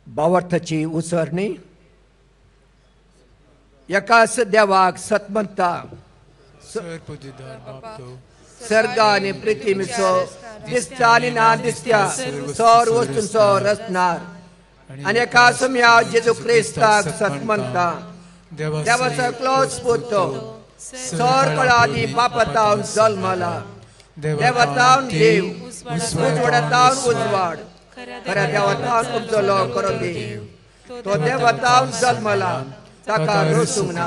भावार्थाची उसरणी. एकाच देवाक सतमंता सर्ग आनी पृथ्वीचो दिसता आनी ना दिसत्या सर वस्तूंचो रचणार आनी एका सम्या जेजू क्रिस्ताक सतमंता देवाचो एकलोच पूत सर कळादी बापातावन जल्मला देवातावन देव उजवाडातावन उजवाड खऱ्या देवातावन उपजलो करो देव तो देवातावन जल्मला ताका रोसूंक ना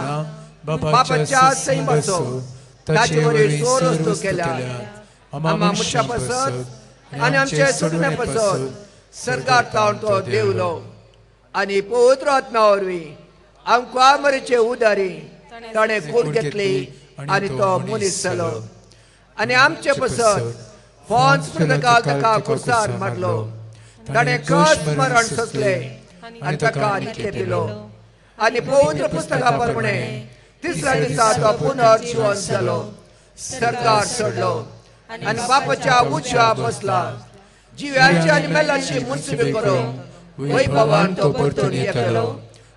बापाच्या सैमाचो ताचे वरी सोर वस्तू केल्या आमा मनशा पासत आनी आमचे सुटणे पासत सरकार तावन तो देवलो आनी पवित्र आत्म्या वरवीं आमकां मरेचे उदारी ताणें कूड घेतली आनी तो मनीस जालो आनी आमचे पासत फोन्स पुस्तकाल ताका खुर्सार मारलो ताणें कस मरण सोंसलें आनी ताका निके दिलो आनी पवित्र पुस्तका प्रमाणे तिसऱ्या दिसा तो पुनर्जिवन जालो सरकार सोडलो आनी बापाच्या उजव्या बसला. जिव्याची आनी मेलाची मुन्सिबी करूंक वैभवान तो परतून येतलो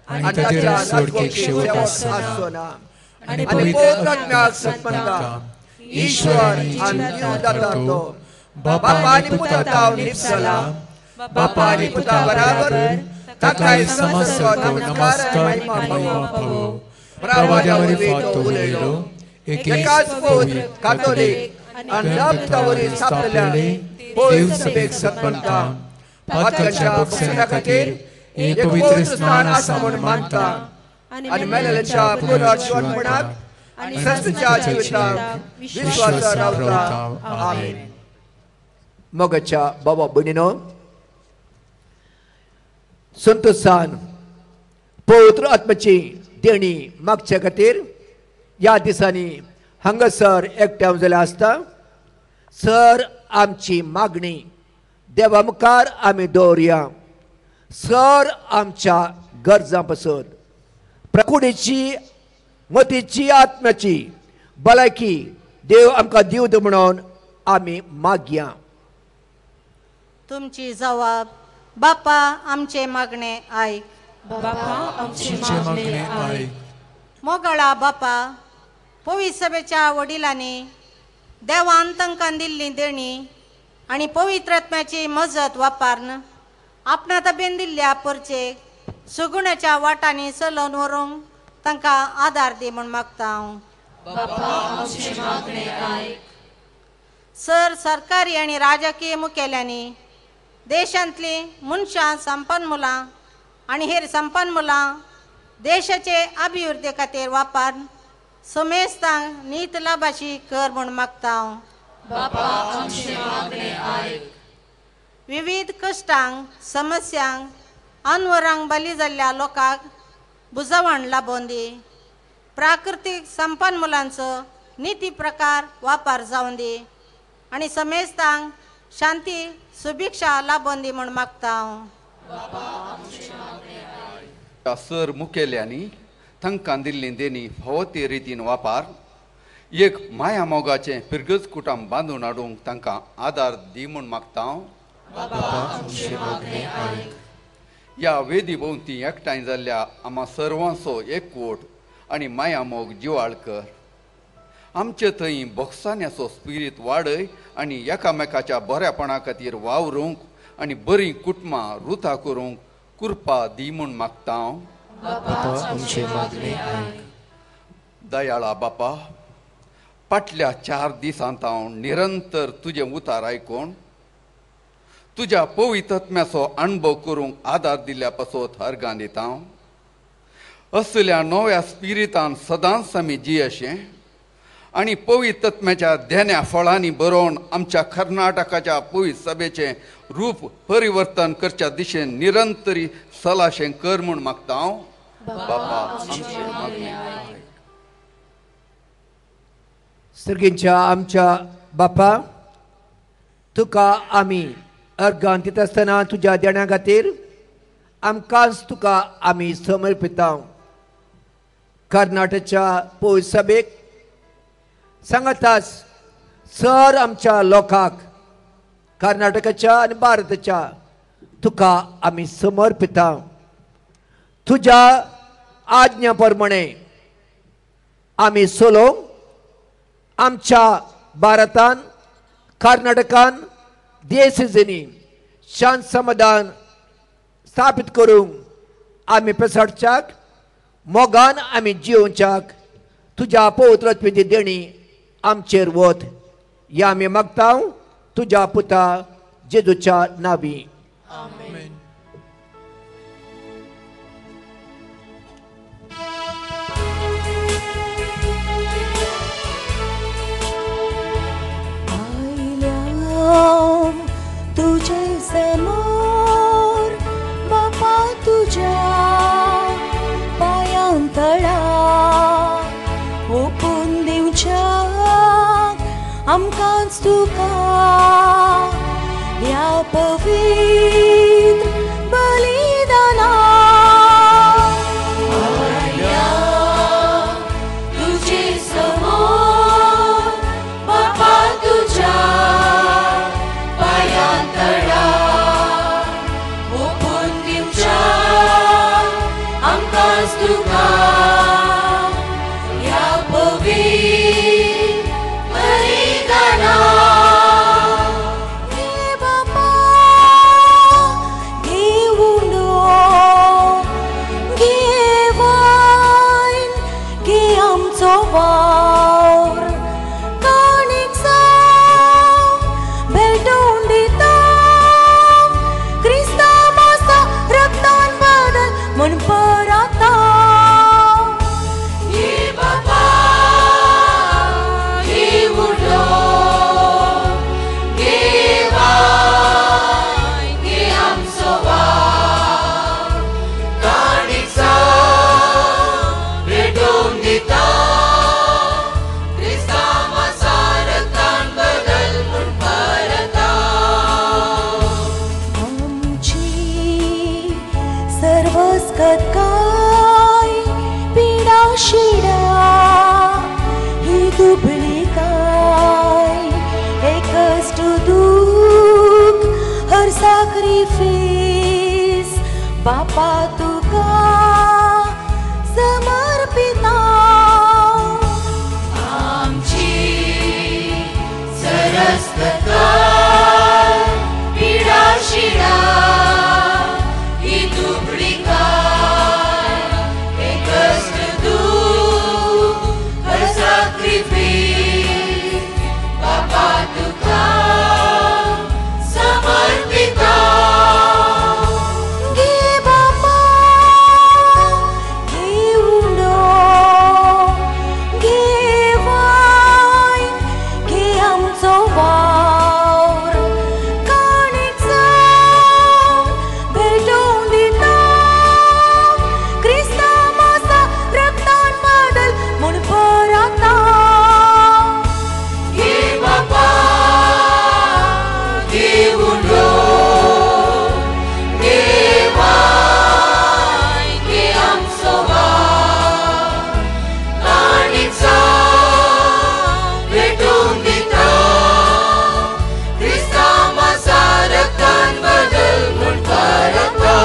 आनी ताच्या राजवटीक शेवट आसचो ना. आनी पवित्र आत्म्याक सत्मनता ईश्वर आनी जीवदाता तो बापा आनी पुता तावन निपसला. बापा आनी पुता बराबर ताकाय समस्त नमस्कार आनी महिमा फावो. प्रवाद्या वरवीं तो उलयलो. एकाच पवित्र कातोलीक आनी दावता वरवीं स्थापलेल्या पवित्र सभेक सत्मनता पातकांच्या बक्षणा खातीर एक पवित्र स्नान आसा म्हूण मानता आनी मेलेल्याच्या पुनर्जीवनपणाक आनी सस्तीच्या जिविताक विश्वास रावता. आमेन. मोगाच्या बाबा भयणीनो, संतोषान पवित्र आत्म्याची देणी मागच्या खातीर ह्या दिसांनी हांगासर एकठांय जाल्ले आसता. सर आमची मागणी देवा मुखार आमी दवरया. सर आमच्या गरजां पासून प्रकुडीची मतीची आत्म्याची भलायकी देव आमकां दिवं म्हणून आमी मागया. तुमची जवाब बापा आमचे मागणे आयक. बापा आमचे मागणे आयक. मोगाळा बापा, पवित्र सभेच्या वडिलांनी देवान तांकां दिल्ली देणी आनी पवित्र आत्म्याची मजत वापरून आपणा तबेन दिल्ल्या परचेक सुगुणाच्या वाटांनी चलोवन व्हरूंक तांकां आदार दी म्हूण मागता हांव. सर सरकारी आनी राजकीय मुखेल्यांनी देशांतली मनशां संपन्न मुलां आनी हेर संपन्न मुलां देशाचे अभिवृद्धी खातीर वापरून समेस्तांक नीत लाभाशी कर म्हूण मागता हांव. विविध कश्टांक समस्यांक अनवरांक बली जाल्ल्या लोकांक बुजवण लाबोवन दी. प्राकृतीक संपन्न मुलांचो निती प्रकार वापर जावन दी आनी समेस्तांक शांती सुभिक्षा लाबोवन दी म्हूण मागता हांव. सर मुखेल्यांनी तांकां दिल्ली देणी फावो ते रितीन वापर एक माया मोगाचें फिरगज कुटुंब बांदून हाडूंक तांकां आदार दी म्हूण मागता हांव. ह्या वेदी भोंवती एकठांय जाल्ल्या आमा सर्वांचो एकवट आनी माया मोग जिवाळ कर. आमचे थंय भोगसाण्याचो स्पिरीत वाडय आनी एकामेकाच्या बऱ्यापणा खातीर वावरूंक आनी बरीं कुटुंबां रुथा करूंक कृपा दी म्हूण मागता हांव. दयाळा बापा, फाटल्या 4 दिसांत हांव निरंतर तुजें उतार आयकून तुज्या पवित्र आत्म्याचो अणभव करूंक आदार दिल्ल्या पासत अर्गां दिता हांव. असल्या नव्या स्पिरितान सदांच आमी जियेशें आनी पवित्र आत्म्याच्या देण्या फळांनी बरोवन आमच्या कर्नाटकाच्या पवित्र सभेचें रूप परिवर्तन करच्या दिशेन निरंतरी सलाशें कर म्हूण मागता हांव. बापा आमचें मागणें आयक. सर्गींच्या आमच्या बापा, तुका आमी अर्गान दिता आसतना तुज्या देण्या खातीर आमकांच तुका आमी समर्पिता. कर्नाटकच्या पवित्र सभेक सांगाताच सर आमच्या लोकांक कर्नाटकाच्या आनी भारताच्या तुका आमी समर्पिता. तुज्या आज्ञा प्रमाणे आमी चलोवंक आमच्या भारतान कर्नाटकान देश शांत समाधान स्थापित करूंक आमी प्रसारच्याक मोगान आमी जियोवच्याक तुज्या पवित्र आत्म्याची देणी आमचेर वत ह्या आमी मागता तुज्या पुता जेजूच्या नांवी. तुझे समोर बापा तुझ्या पायांतळा ओपून दिवच्याक आमकांच तुका ह्या पवित्र बलिदाना. तुझे समोर बापा तुझ्या साक्रिफीस बापा तुका समर्पिता. आमची सरस्वताय पिडा शिडा ही दुबळीकाय हे कश्ट दूख हर साक्रिफीस बापा तुका समर्पिता. घे बापा घे उंडो घे वायन घे आमचो वावर काणीक जावन भेटोवन दिता क्रिस्ता मासा रक्तान बदल म्हूण पराता. घे बापा घे उंडो घे वायन घे आमचो वावर काणीक जावन भेटोवन दिता क्रिस्ता मासा रक्तान बदल म्हूण पराता.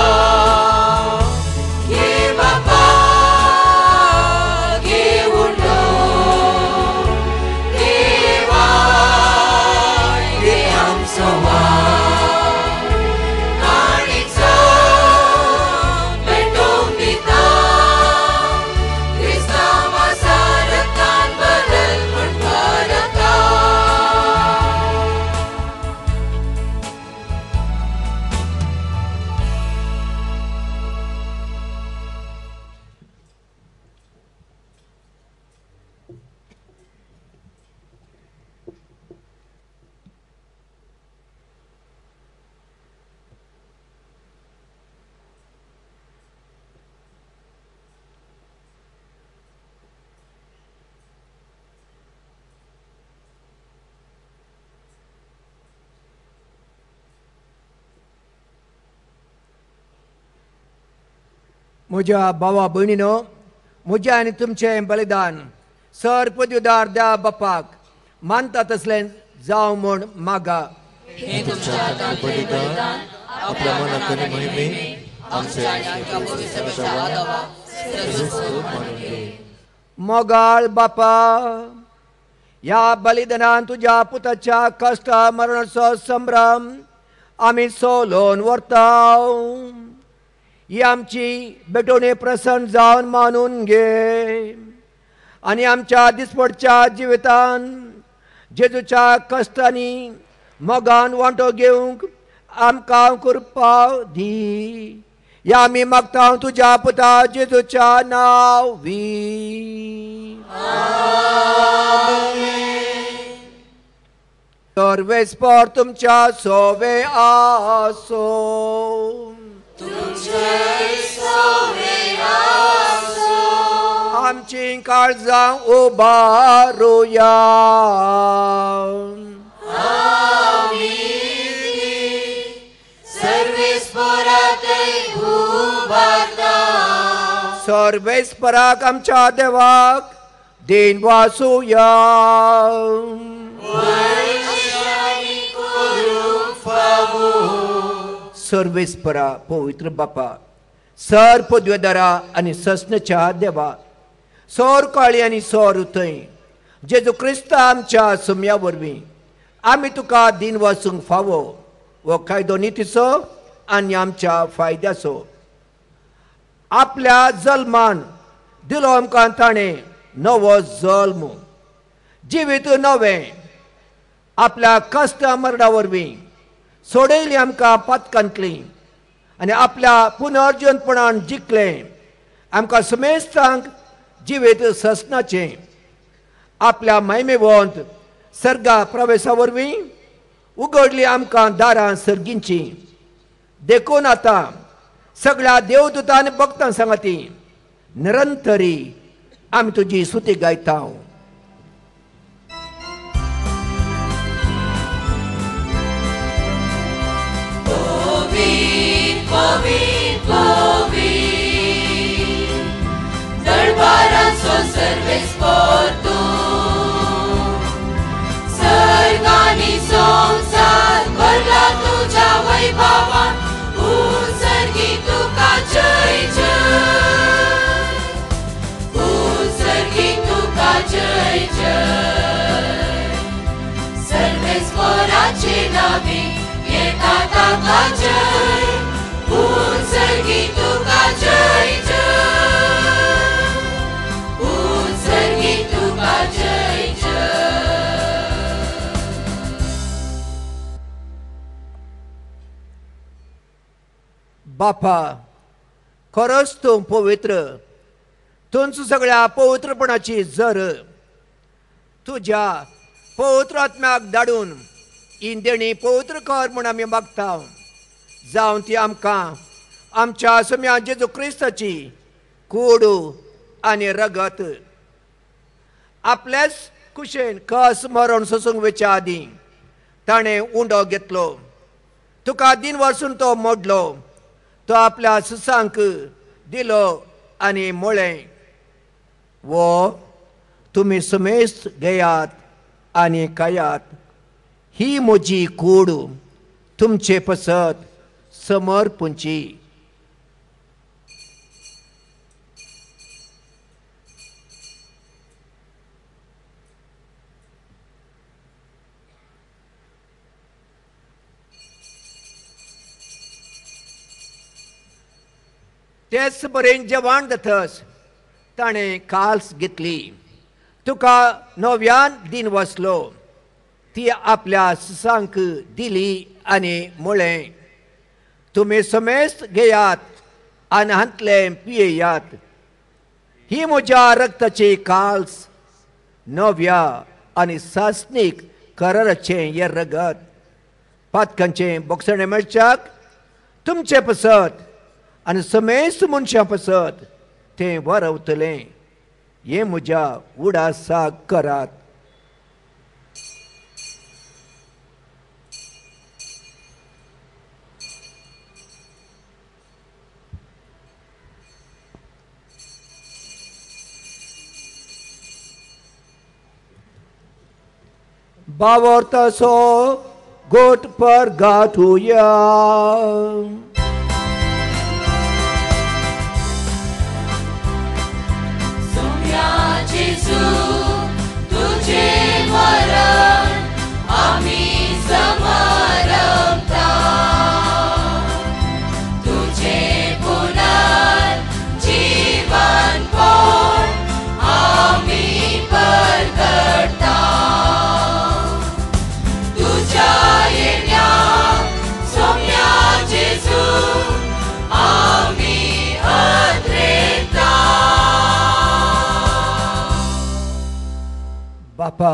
घे बापा घे उंडो घे वायन घे आमचो वावर काणीक जावन भेटोवन दिता क्रिस्ता मासा रक्तान बदल म्हूण पराता. म्हज्या भावा भयणीनो, म्हजें आनी तुमचें बलिदान सर पदवीदार द्या बापाक मानता तसलें जावं म्हूण मागा. हे तुमच्या हातांतलें बलिदान आपल्या मनाक आनी महिमे आमचे आनी पवित्र तशेंच मानून घे. मोगाळ बापा, ह्या बलिदानान तुज्या पुताच्या कश्ट मरणाचो संभ्रम आमी सोलोवन व्हरता. ही आमची भेटवणी प्रसन्न जावन मानून घे आनी आमच्या दिसपडच्या जिवितान जेजूच्या कश्टांनी मोगान वांटो घेवंक आमकां कृपा दी. ह्या आमी मागता तुज्या पुता जेजूच्या नांवी. सर्वेस्पर तुमच्या सोवे आसो. आमची काळजां उबारुया. सर्वेस्पराक आमच्या देवाक देन वासुया. सर्वेस्परा पवित्र बापा, सर पदवेदारा आनी सस्नच्या देवा, सौर काळी आनी सौर उथंय जेजू क्रिस्त आमच्या सुम्या वरवीं आमी तुका दिन वासूंक फावो हो कायदो नितीचो आनी आमच्या फायद्याचो. आपल्या जल्मान दिलो आमकां ताणें नवो जल्म, जिवीत नवें, आपल्या कश्ट मरणा वरवीं सोडयली आमकां पातकांतली आनी आपल्या पुनर्जीवनपणान जिखलें आमकां समेस्तांक जिवीत ससनाचें. आपल्या महिमेवंत सर्गा प्रवेशा वरवीं उगडली आमकां दारां सर्गींची. देखून आतां सगळ्या देवदूतां आनी भक्तां सांगाती निरंतरी आमी तुजी स्तुती गायता. पवित्र पवित्र दरबाराचो सर्वेस्पर तूं, सर्गानी संवसार भरला तुज्या वैभवान. देवाचे नावे येता ताका जय, उत्सर्गी तुका जय जय, उत्सर्गी तुका जय जय. बापा, खरोच तूं पवित्र, तुमचं सगळ्या पवित्रपणाची जर तुज्या पवित्र आत्म्याक धाडून ही देणी पवित्र कर म्हूण आमी मागता. जावन ती आमकां आमच्या सम्या जेजू क्रिस्ताची कूड आनी रगत आपल्याच कुशेन कस मरण सोसूंक वयच्या आदीं ताणें उंडो घेतलो, तुका दिन वर्सून तो मोडलो, तो आपल्या सुसांक दिलो आनी म्हळें, वो तुमी समेस्त घेयात आनी खायात, ही म्हजी कूड तुमचे पसत समर्पुंची. तेच बरेन जेवण जातच ताणें काल्स घेतली, तुका नव्यान दिन वसलो, ती आपल्या सुसांक दिली आनी म्हळें, तुमी समेस्त घेयात आनी हांतलें पियेयात, ही म्हज्या रक्ताची काल्स, नव्या आनी सासणीक कराराचें हें रगत, पातकांचें बोगसणें मेळच्याक तुमचें पसत आनी समेस्त मनशां पसत तें वरवतलें. हें म्हज्या उडासाक करात. बावर्तसो गोट पर गाठुया. जेजू तुझे मरण आमी समारंभता, तुझे पुनर्जीवन पण आमी परगटता, तुझ्या येण्या सोम्या जेजू आमी अद्रेता. बापा,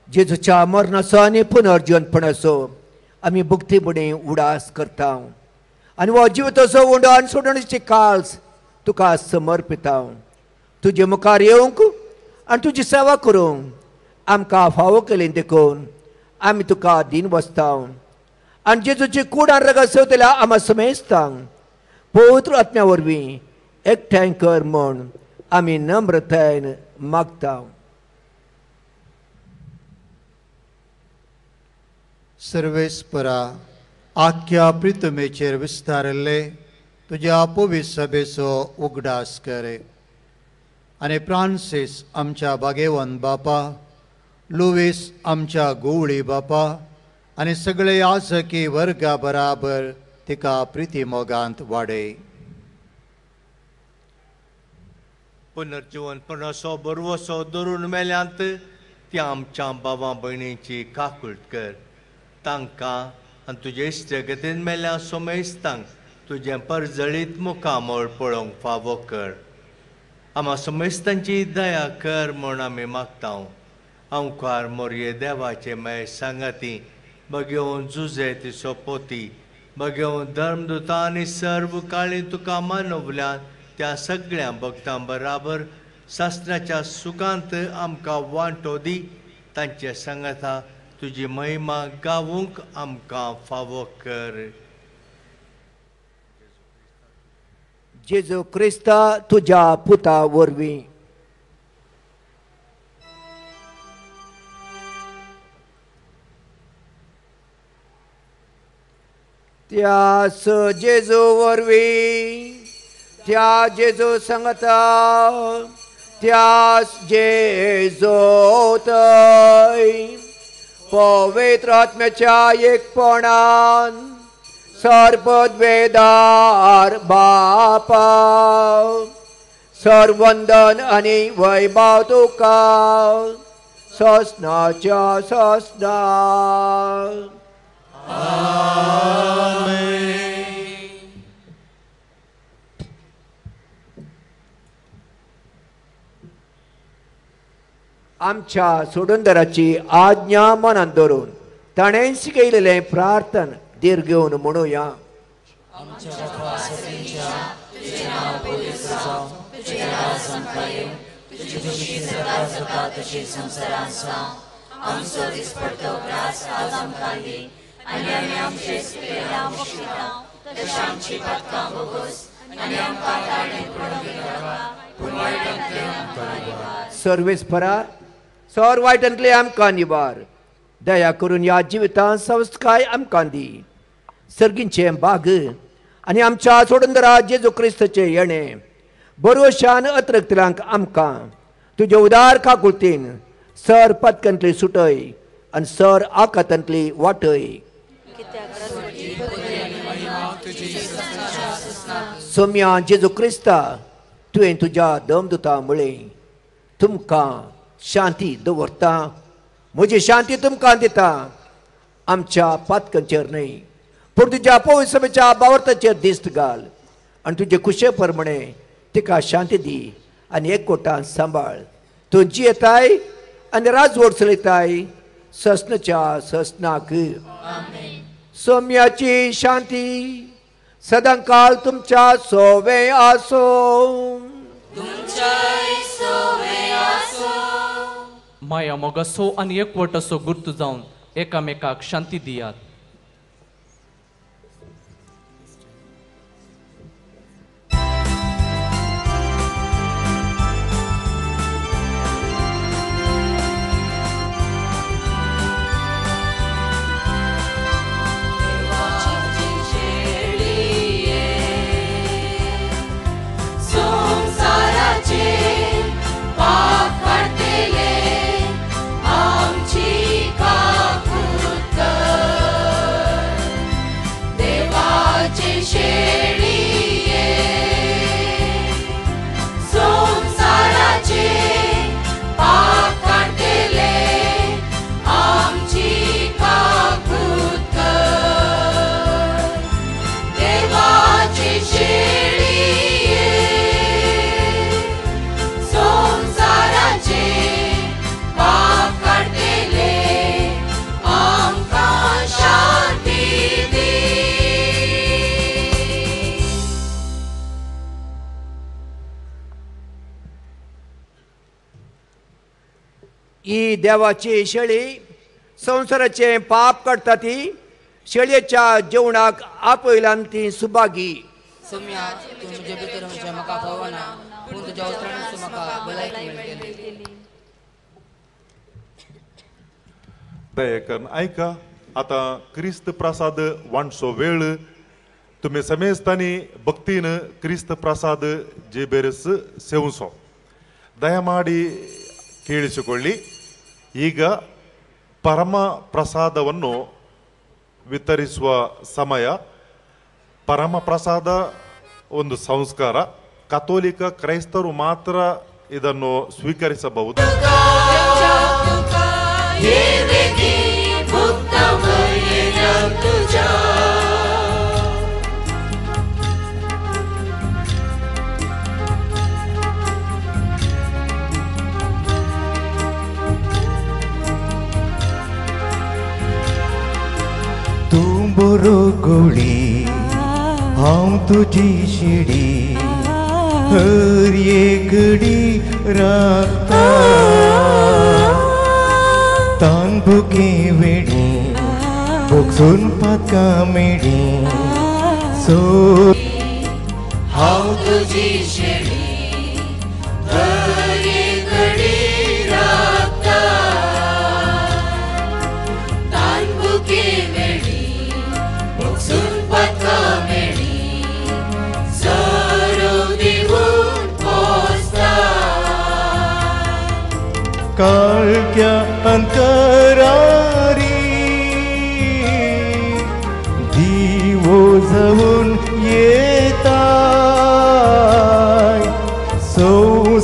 जेजूच्या मरणाचो आनी पुनर्जीवनपणाचो आमी भक्ती बुडी उडास करता आनी हो जिविताचो उंडो आनी सोडणीची काल्स तुका समर्पिता. तुजे मुखार येवंक आनी तुजी सेवा करूंक आमकां फावो केली देखून आमी तुका दिन बसता आनी जेजूची कूड आनी रगत सेवतल्या आमा समेस्तांक पवित्र आत्म्या वरवीं एकठांय कर म्हूण आमी नम्रतायेन मागता. सर्वेस्परा, आख्या प्रितमेचेर विस्तारिल्ले तुज्या पवित्र सभेचो उगडास कर आनी फ्रांसीस आमच्या भागेवन बापा, लुवीस आमच्या गोवळी बापा आनी सगळे आसकी वर्गा बराबर तिका प्रिती मोगांत वाडय. पुनर्जीवनपणाचो बरवसो धरून मेल्यांत ती आमच्या बाबा भयणीची काकूट कर, तांकां आनी तुजे इश्टगतीन मेल्या सोमेस्तांक तुजें परजळीत मुखामळ पळोवंक फावो कर. आमा सोमेस्तांची दया कर म्हूण आमी मागता. अंकार मोरये देवाचे मय सांगाती बगेवन जुजे तिचो पोती बगेवन धर्मदुता आनी सर्व काळी तुका मानवल्यान त्या सगळ्या भक्तां बराबर सासणाच्या सुखांत आमकां वांटो दी. तांचे सांगाता तुजी महिमा गावूंक आमकां फावो कर. जेजू क्रिस्ता तुज्या पुता वरवीं. त्यास जेजू वरवीं, त्या जेजू सांगता, त्यास जेजोतय पवित्र आत्म्याच्या एकपणान सर्वद्वेदार बापा सर्वंदन आनी वैभव तुका ससनाच्या ससना. आमेन. आमच्या सोडूनदाराची आज्ञा मनान धरून ताणें शिकयलेलें प्रार्थन धीर घेवन म्हणुया. सर्वेस परार सर वायटांतले आमकां निवार, दया करून ह्या जिवितांत संस्काय आमकां दी. सर्गींचें भाग आनी आमच्या सोडंदरा जेजू क्रिस्ताचें येणें बरोशान अत्रकतल्यांक आमकां तुजे उदार काकुळतीन सर पदकांतली सुटय आनी सर आकातांतली वाटय. सोम्या जेजू क्रिस्ता तुवें तुज्या दमदुता म्हळें तुमकां शांती दवरता, म्हजी शांती तुमकां दिता. आमच्या पातकांचेर न्हय पूण तुज्या पवित्र बावर्ताचेर दिस्त घाल आनी तुजे कुशे प्रमाणे तिका शांती दी आनी एकवटान सांबाळ. तूं जियेताय आनी राजवट चलयताय ससनाच्या ससनाक. सोम्याची शांती सदांकाळ तुमच्या सोवे आसो. माया मोगासो आनी एकवट असो गुर्त जावन एकामेकाक शांती दियात. ही देवाची शेळी संवसाराचें पाप काडटा ती शेळयेच्या जेवणाक आपयल्यान ती सुभागी. सोम्या तूं म्हजे भितर म्हणचे म्हाका पावना पूण तुज्या उतरांनी म्हाका भलायकी मेळटली. दया करून आयका आतां क्रिस्त प्रसाद वांटचो वेळ. तुमी समेस्तांनी भक्तीन क्रिस्त प्रसाद जेबेरस सेवचो. ದಯಮಾಡಿ ಕೇಳಿಸಿಕೊಳ್ಳಿ. ಈಗ ಪರಮ ಪ್ರಸಾದವನ್ನು ವಿತರಿಸುವ ಸಮಯ. ಪರಮ ಪ್ರಸಾದ ಒಂದು ಸಂಸ್ಕಾರ. ಕಥೋಲಿಕ ಕ್ರೈಸ್ತರು ಮಾತ್ರ ಇದನ್ನು ಸ್ವೀಕರಿಸಬಹುದು. बरो गोळी हांव तुजी शिडी हर एक घडी राखता तान भुके वेडी भोगसून पातकां मेडी सो हांव तुजी शिडी हर एक घडी राखता तान भुके वेडी काळख्या अंतरारी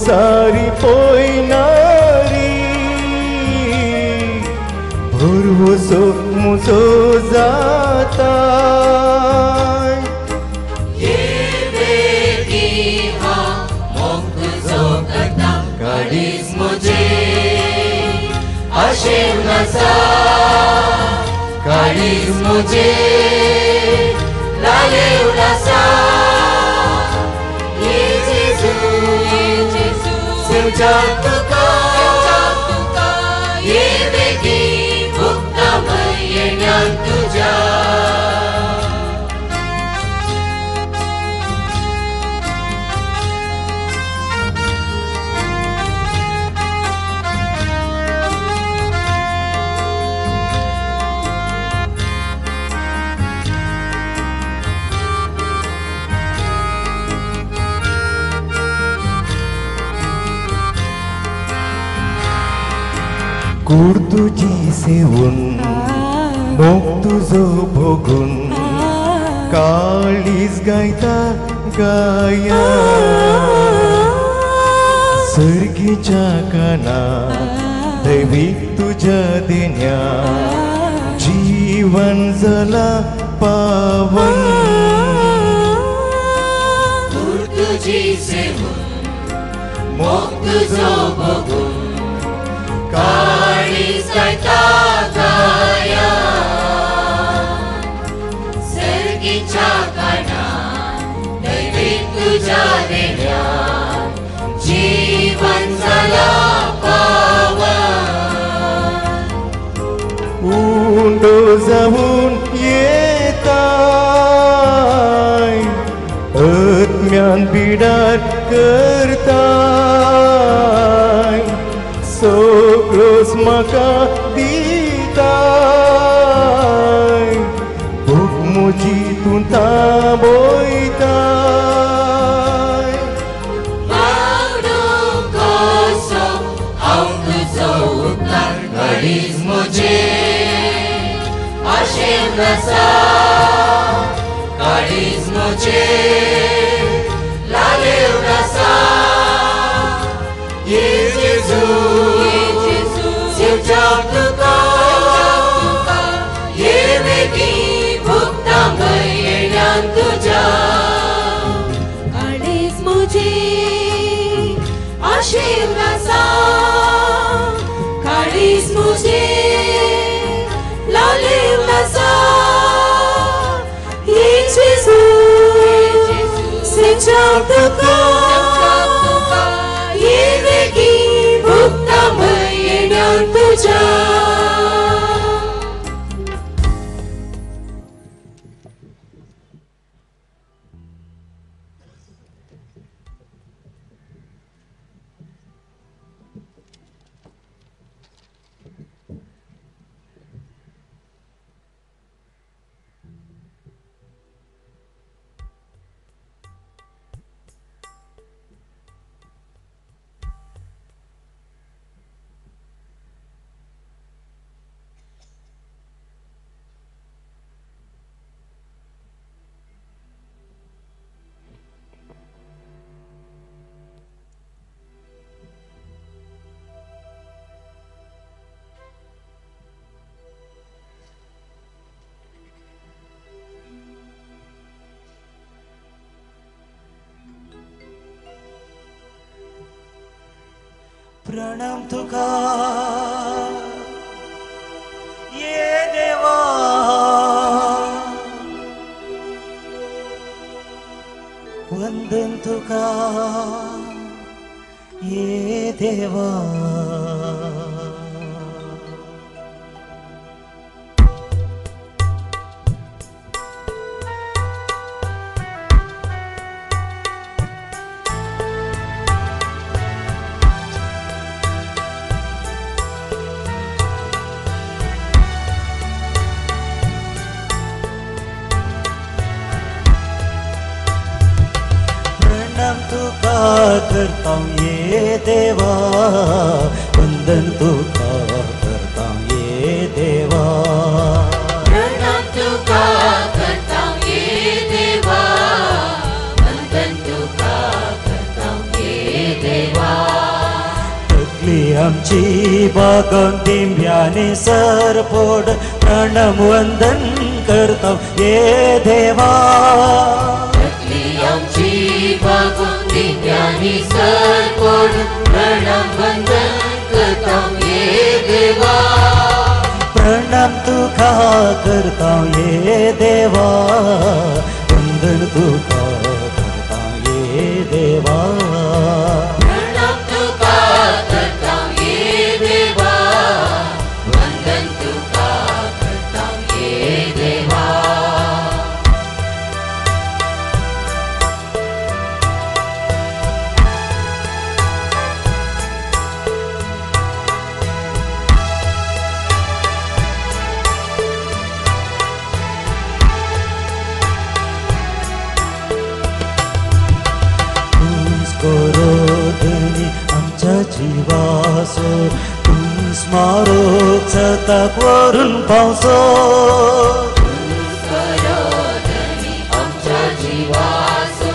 संवसारी पळयनारी भरवसो म्हजो जाता. काळीज म्हजें आशेवन आसा, काळीज म्हजें लालेवन आसा. ये जेजू, सेवच्याक तुका, ये बेगीन भुगता येण्यान तुज्या. कूड तुजी सेवून मोग तुजो भोगून काळीज गायता गाया सर्गीच्या काना दैवीक तुज्या देण्या जीवन जाला पावन. कूड तुजी सेवून मोग तुजो भोगून काळीज गायता गाया सर्गीच्या कानार दैवीक तुज्या देण्यान जीवन जाला पावन. उंडो जावन येताय आत्म्यान बिडार करताय सगळोच म्हाका दिताय भूक म्हजी तूं तांबयताय. बावडूं कसो हांव तुजो उपकार काळीज म्हजें आशेवन आसा, काळीज म्हजें लालेवन आसा. ये जेजू, सेवच्याक तुका, ये बेगीन भुगता येण्यान तुज्या. काळीज म्हजें आशेवन आसा, काळीज म्हजें लालेवन आसा. ये जेजू, सेवच्याक तुका, ये बेगीन भुगता येण्यान तुज्या. प्रणाम तुका ये देवा, वंदन तुका ये देवा. करता ये देवा, वंदन तुका करता ये देवा. प्रणाम तुका करता ये देवा, वंदन तुका करता ये देवा. तकली आमची बागोवन दिंब्यांनी सरपोड प्रणम वंदन करता ये देवा. तकली आमची बागोवन दिंब्यांनी सरपोड प्रणम वंदन करता ये देवा. प्रणाम तुका करता ये देवा, वंदन तुका करता ये देवा. प्रणाम तुका करता ये देवा, वंदन तुका करता ये देवा. जिवासो तूं स्मारोक सताक वरून पावसो, आमच्या जिवासो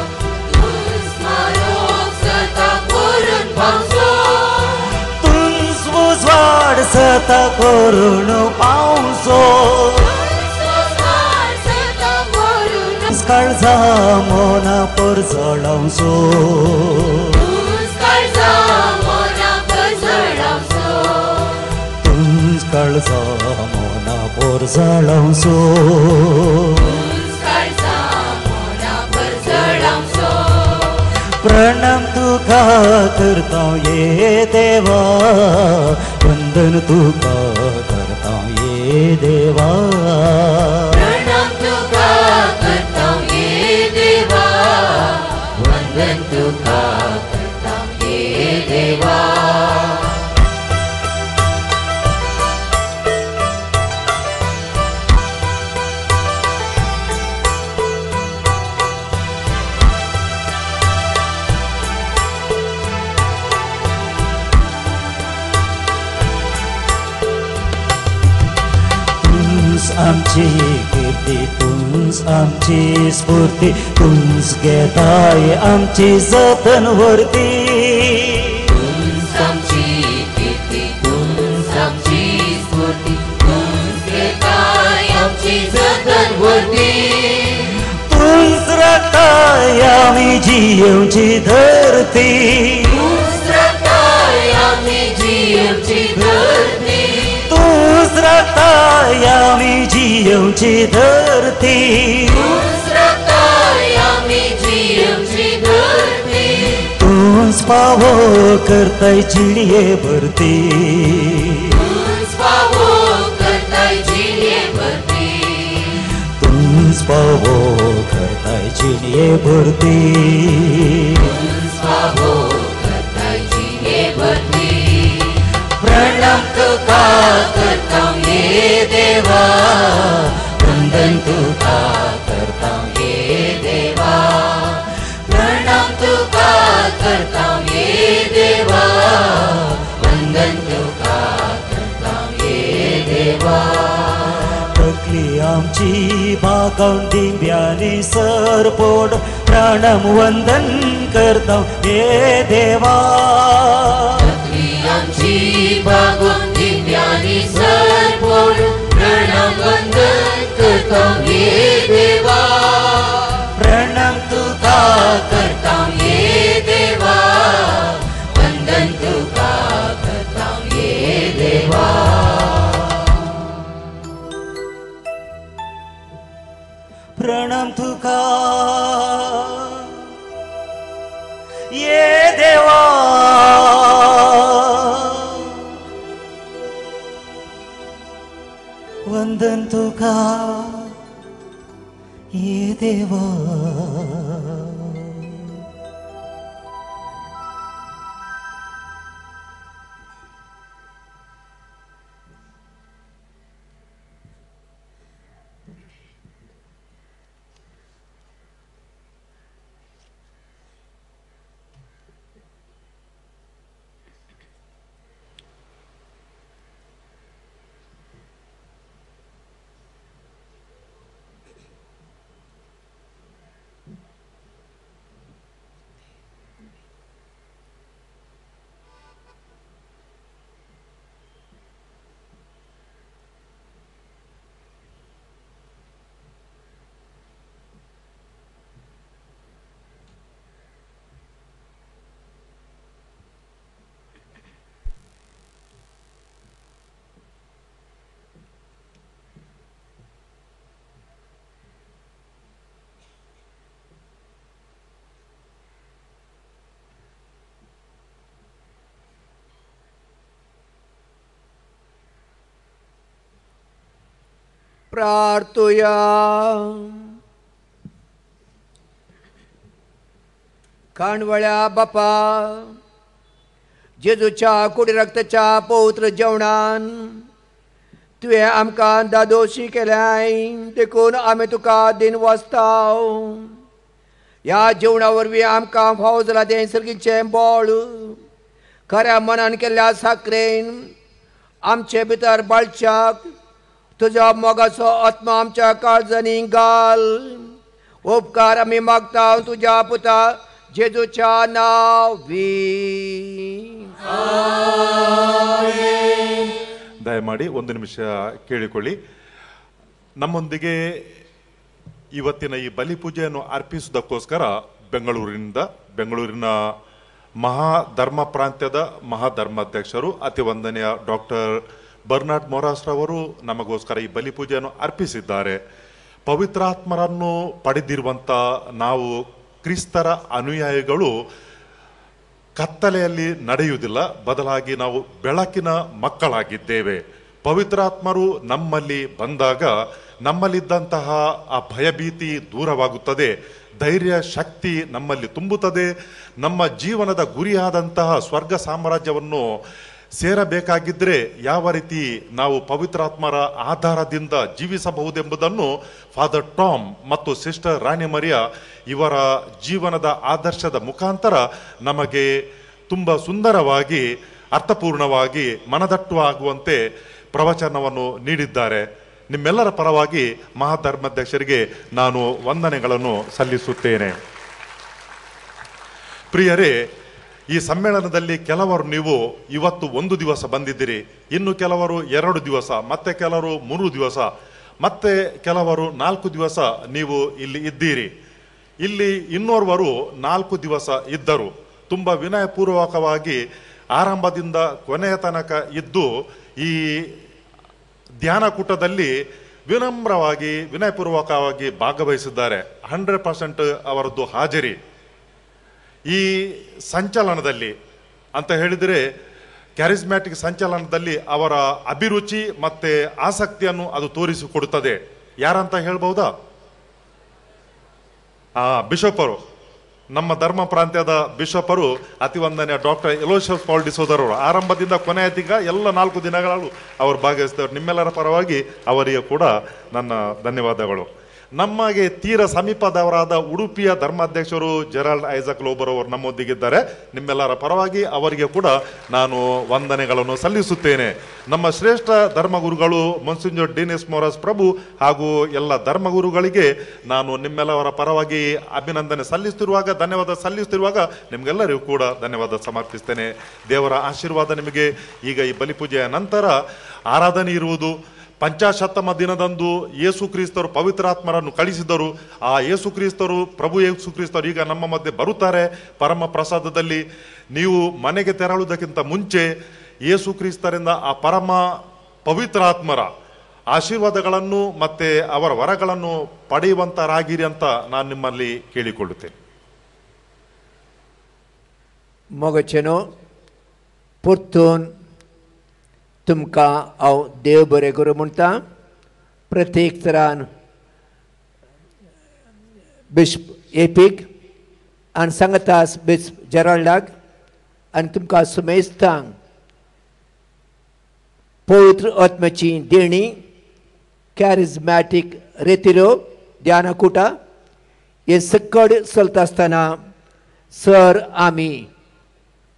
तूं स्मारोक सताक वरून पावसो, तूं उजवाड सताक वरून पावसो, काळजा मोना परजळावसो, काळजा मोना परजळावसो, प्रणाम तुका करता ये देवा, वंदन तुका करता ये देवा. प्रणाम तुका करता ये देवा, वंदन तुका करता ये देवा. आमची कीर्ती तूंच आमची स्फूर्ती, तूंच घेताय आमची जतन वर्ती, तूंच आमची कीर्ती तूंच आमची स्फूर्ती, तूंच घेताय आमची जतन वर्ती, तूंच राखताय आमी जियेवची धरती, तूंच राखताय आमी जियेवची धरती, तूंच राखताय आमी जियेवची धरती, तूंच राखताय आमी जियेवची धरती, तूंच पावो करताय जिणये भरती, तूंच पावो करताय जिणये भरती, तूंच पावो करताय जिणये भरती, तूंच पावो करताय जिणये भरती. प्रणाम तुका करता ये देवा, वंदन तुका करता ये देवा. प्रणाम तुका करता ये देवा, वंदन तुका करता ये देवा. तकली आमची बागोवन दिंब्यांनी सरपोड प्रणाम वंदन करता ये देवा. तकली आमची बागोवन दिंब्यांनी सरपोड प्रणाम वंदन करता ये देवा. प्रणाम तुका करता ये देवा, वंदन तुका करता ये देवा. प्रणाम तुका ये देवा, वंदन तुका ये देवा. प्रार्थुया. काणवळ्या बापा, जेजूच्या कुडी रक्ताच्या पवित्र जेवणान तुवें आमकां दादोशी केल्याय, देखून आमी तुका दिन वाचताव. ह्या जेवणा वरवीं आमकां फावो जालां तें सर्गीचें बळ खऱ्या मनान केल्ल्या साकरेन आमचे भितर बाळच्याक तुज्या मोगाचो आत्मा आमच्या काळजांनी घाल. उपकार आमी मागता तुज्या पुता जेजूच्या नांवी. ದಯಮಾಡಿ ಒಂದು ನಿಮಿಷ ಕೇಳಿಕೊಳ್ಳಿ. ನಮ್ಮೊಂದಿಗೆ ಇವತ್ತಿನ ಈ ಬಲಿಪೂಜೆಯನ್ನು ಅರ್ಪಿಸುವುದಕ್ಕೋಸ್ಕರ ಬೆಂಗಳೂರಿನ ಮಹಾಧರ್ಮ ಪ್ರಾಂತ್ಯದ ಮಹಾಧರ್ಮಾಧ್ಯಕ್ಷರು ಅತಿ ವಂದನೆಯ ಡಾಕ್ಟರ್ ಬರ್ನಾರ್ಡ್ ಮೊರಾಸ್ರವರು ನಮಗೋಸ್ಕರ ಈ ಬಲಿಪೂಜೆಯನ್ನು ಅರ್ಪಿಸಿದ್ದಾರೆ. ಪವಿತ್ರಾತ್ಮರನ್ನು ಪಡೆದಿರುವಂಥ ನಾವು ಕ್ರಿಸ್ತರ ಅನುಯಾಯಿಗಳು ಕತ್ತಲೆಯಲ್ಲಿ ನಡೆಯುವುದಿಲ್ಲ, ಬದಲಾಗಿ ನಾವು ಬೆಳಕಿನ ಮಕ್ಕಳಾಗಿದ್ದೇವೆ. ಪವಿತ್ರಾತ್ಮರು ನಮ್ಮಲ್ಲಿ ಬಂದಾಗ ನಮ್ಮಲ್ಲಿದ್ದಂತಹ ಆ ಭಯಭೀತಿ ದೂರವಾಗುತ್ತದೆ, ಧೈರ್ಯ ಶಕ್ತಿ ನಮ್ಮಲ್ಲಿ ತುಂಬುತ್ತದೆ. ನಮ್ಮ ಜೀವನದ ಗುರಿಯಾದಂತಹ ಸ್ವರ್ಗ ಸಾಮ್ರಾಜ್ಯವನ್ನು ಸೇರಬೇಕಾಗಿದ್ದರೆ ಯಾವ ರೀತಿ ನಾವು ಪವಿತ್ರಾತ್ಮರ ಆಧಾರದಿಂದ ಜೀವಿಸಬಹುದೆಂಬುದನ್ನು ಫಾದರ್ ಟಾಮ್ ಮತ್ತು ಸಿಸ್ಟರ್ ರಾಣಿ ಮರಿಯಾ ಇವರ ಜೀವನದ ಆದರ್ಶದ ಮುಖಾಂತರ ನಮಗೆ ತುಂಬ ಸುಂದರವಾಗಿ ಅರ್ಥಪೂರ್ಣವಾಗಿ ಮನದಟ್ಟುವಾಗುವಂತೆ ಪ್ರವಚನವನ್ನು ನೀಡಿದ್ದಾರೆ. ನಿಮ್ಮೆಲ್ಲರ ಪರವಾಗಿ ಮಹಾಧರ್ಮಾಧ್ಯಕ್ಷರಿಗೆ ನಾನು ವಂದನೆಗಳನ್ನು ಸಲ್ಲಿಸುತ್ತೇನೆ. ಪ್ರಿಯರೇ, ಈ ಸಮ್ಮೇಳನದಲ್ಲಿ ಕೆಲವರು ನೀವು ಇವತ್ತು ಒಂದು ದಿವಸ ಬಂದಿದ್ದೀರಿ, ಇನ್ನು ಕೆಲವರು 2 ದಿವಸ, ಮತ್ತೆ ಕೆಲವರು 3 ದಿವಸ, ಮತ್ತೆ ಕೆಲವರು 4 ದಿವಸ ನೀವು ಇಲ್ಲಿ ಇದ್ದೀರಿ. ಇಲ್ಲಿ ಇನ್ನೋರ್ವರು 4 ದಿವಸ ಇದ್ದರು. ತುಂಬ ವಿನಯಪೂರ್ವಕವಾಗಿ ಆರಂಭದಿಂದ ಕೊನೆಯ ತನಕ ಇದ್ದು ಈ ಧ್ಯಾನಕೂಟದಲ್ಲಿ ವಿನಮ್ರವಾಗಿ ವಿನಯಪೂರ್ವಕವಾಗಿ ಭಾಗವಹಿಸಿದ್ದಾರೆ. 100% ಅವರದ್ದು ಹಾಜರಿ. ಈ ಸಂಚಲನದಲ್ಲಿ ಅಂತ ಹೇಳಿದರೆ ಕ್ಯಾರಿಸ್ಮ್ಯಾಟಿಕ್ ಸಂಚಲನದಲ್ಲಿ ಅವರ ಅಭಿರುಚಿ ಮತ್ತು ಆಸಕ್ತಿಯನ್ನು ಅದು ತೋರಿಸಿಕೊಡುತ್ತದೆ. ಯಾರಂತ ಹೇಳ್ಬಹುದಾ? ಬಿಷಪರು, ನಮ್ಮ ಧರ್ಮ ಪ್ರಾಂತ್ಯದ ಬಿಷಪರು ಅತಿವಂದನೆಯ ಡಾಕ್ಟರ್ ಎಲೋಶಿಯಸ್ ಪಾಲ್ ಡಿಸೋದರವರು ಆರಂಭದಿಂದ ಕೊನೆಯ ತಿಂಗ ಎಲ್ಲ 4 ದಿನಗಳಲ್ಲೂ ಅವರು ಭಾಗವಹಿಸಿದವರು. ನಿಮ್ಮೆಲ್ಲರ ಪರವಾಗಿ ಅವರಿಗೆ ಕೂಡ ನನ್ನ ಧನ್ಯವಾದಗಳು. ನಮಗೆ ತೀರ ಸಮೀಪದವರಾದ ಉಡುಪಿಯ ಧರ್ಮಾಧ್ಯಕ್ಷರು ಜೆರಾಲ್ಡ್ ಐಸಕ್ ಲೋಬರ್ ಅವರು ನಮ್ಮೊಂದಿಗಿದ್ದಾರೆ. ನಿಮ್ಮೆಲ್ಲರ ಪರವಾಗಿ ಅವರಿಗೆ ಕೂಡ ನಾನು ವಂದನೆಗಳನ್ನು ಸಲ್ಲಿಸುತ್ತೇನೆ. ನಮ್ಮ ಶ್ರೇಷ್ಠ ಧರ್ಮಗುರುಗಳು ಮೊನ್ಸಿಂಜೋರ್ ಡಿನಿಸ್ ಮೊರಾಸ್ ಪ್ರಭು ಹಾಗೂ ಎಲ್ಲ ಧರ್ಮಗುರುಗಳಿಗೆ ನಾನು ನಿಮ್ಮೆಲ್ಲವರ ಪರವಾಗಿ ಅಭಿನಂದನೆ ಸಲ್ಲಿಸುತ್ತಿರುವಾಗ, ಧನ್ಯವಾದ ಸಲ್ಲಿಸುತ್ತಿರುವಾಗ ನಿಮಗೆಲ್ಲರಿಗೂ ಕೂಡ ಧನ್ಯವಾದ ಸಮರ್ಪಿಸ್ತೇನೆ. ದೇವರ ಆಶೀರ್ವಾದ ನಿಮಗೆ. ಈಗ ಈ ಬಲಿಪೂಜೆಯ ನಂತರ ಆರಾಧನೆ ಇರುವುದು. 50ಮ ದಿನದಂದು ಯೇಸು ಕ್ರಿಸ್ತರು ಪವಿತ್ರಾತ್ಮರನ್ನು ಕಳಿಸಿದರು. ಆ ಯೇಸು ಕ್ರಿಸ್ತರು, ಪ್ರಭು ಯೇಸು ಕ್ರಿಸ್ತರು ಈಗ ನಮ್ಮ ಮಧ್ಯೆ ಬರುತ್ತಾರೆ ಪರಮ ಪ್ರಸಾದದಲ್ಲಿ. ನೀವು ಮನೆಗೆ ತೆರಳುವುದಕ್ಕಿಂತ ಮುಂಚೆ ಯೇಸು ಕ್ರಿಸ್ತರಿಂದ ಆ ಪರಮ ಪವಿತ್ರಾತ್ಮರ ಆಶೀರ್ವಾದಗಳನ್ನು ಮತ್ತು ಅವರ ವರಗಳನ್ನು ಪಡೆಯುವಂತರಾಗಿರಿ ಅಂತ ನಾನು ನಿಮ್ಮಲ್ಲಿ ಕೇಳಿಕೊಳ್ಳುತ್ತೇನೆ. ಮೊಗಚೆನೋ ಪುರ್ತೂನ್ तुमकां हांव देव बरें करूं म्हणटा. प्रत्येक तरान बिश्प एपीक आनी सांगतास बिश्प जेराल्डाक आनी तुमकां सुमेस्तांक पवित्र आत्म्याची देणी कॅरिज्मॅटीक रेतिरो ध्यानकुटा हे सकड चलता आसतना सर आमी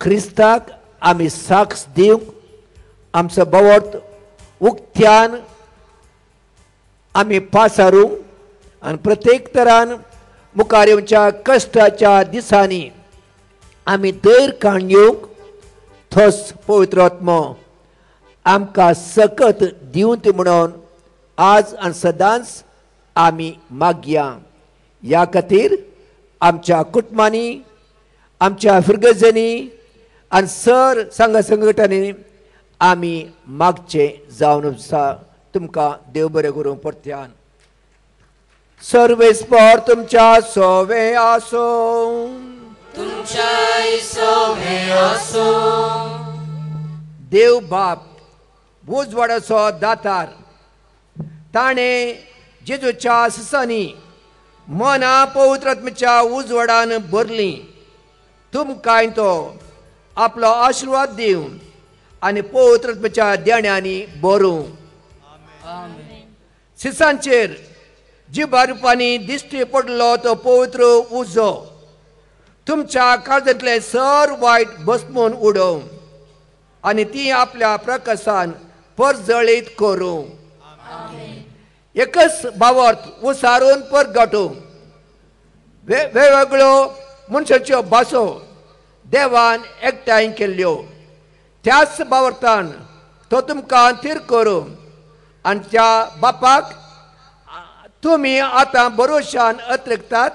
क्रिस्ताक आमी साक्ष दिवंक आमचो बोवाळ उक्त्यान आमी पासारूंक आनी प्रत्येक तरान मुखार येवच्या कश्टाच्या दिसांनी आमी धैर्य काण घेवंक थोस पवित्र आत्मो आमकां सकत दिवंत म्हणून आज आनी सदांच आमी मागया. ह्या खातीर आमच्या कुटुंबांनी, आमच्या फिरगजांनी आनी सर संघ संघटनांनी आमी मागचे जावन आसा. तुमकां देव बरें करूं परत्यान. सर्वेस्पर तुमच्या सोवे आसूं, तुमच्याय सोवे आसूं. देव बाप उजवाडाचो दातार ताणें जेजूच्या सिसांनी मनां पवित्रात्म्याच्या उजवाडान भरलीं. तुमकांय तो आपलो आशिर्वाद दिवन आनी पवित्रात्म्याच्या देण्यांनी भरूं. सिसांचेर जिबा रुपांनी दिश्टी पडलो तो पवित्र उजो तुमच्या काळजांतलें सर वायट भस्मून उडोवं आनी ती आपल्या प्रकाशान परजळीत करूं. एकच बावर्त उसारून परगटूं वेगवेगळ्यो मनशाच्यो भासो देवान एकठांय केल्ल्यो त्याच बावर्तान तो तुमकां थीर करूं आनी त्या बापाक तुमी आतां भरोशान अतिरिक्तात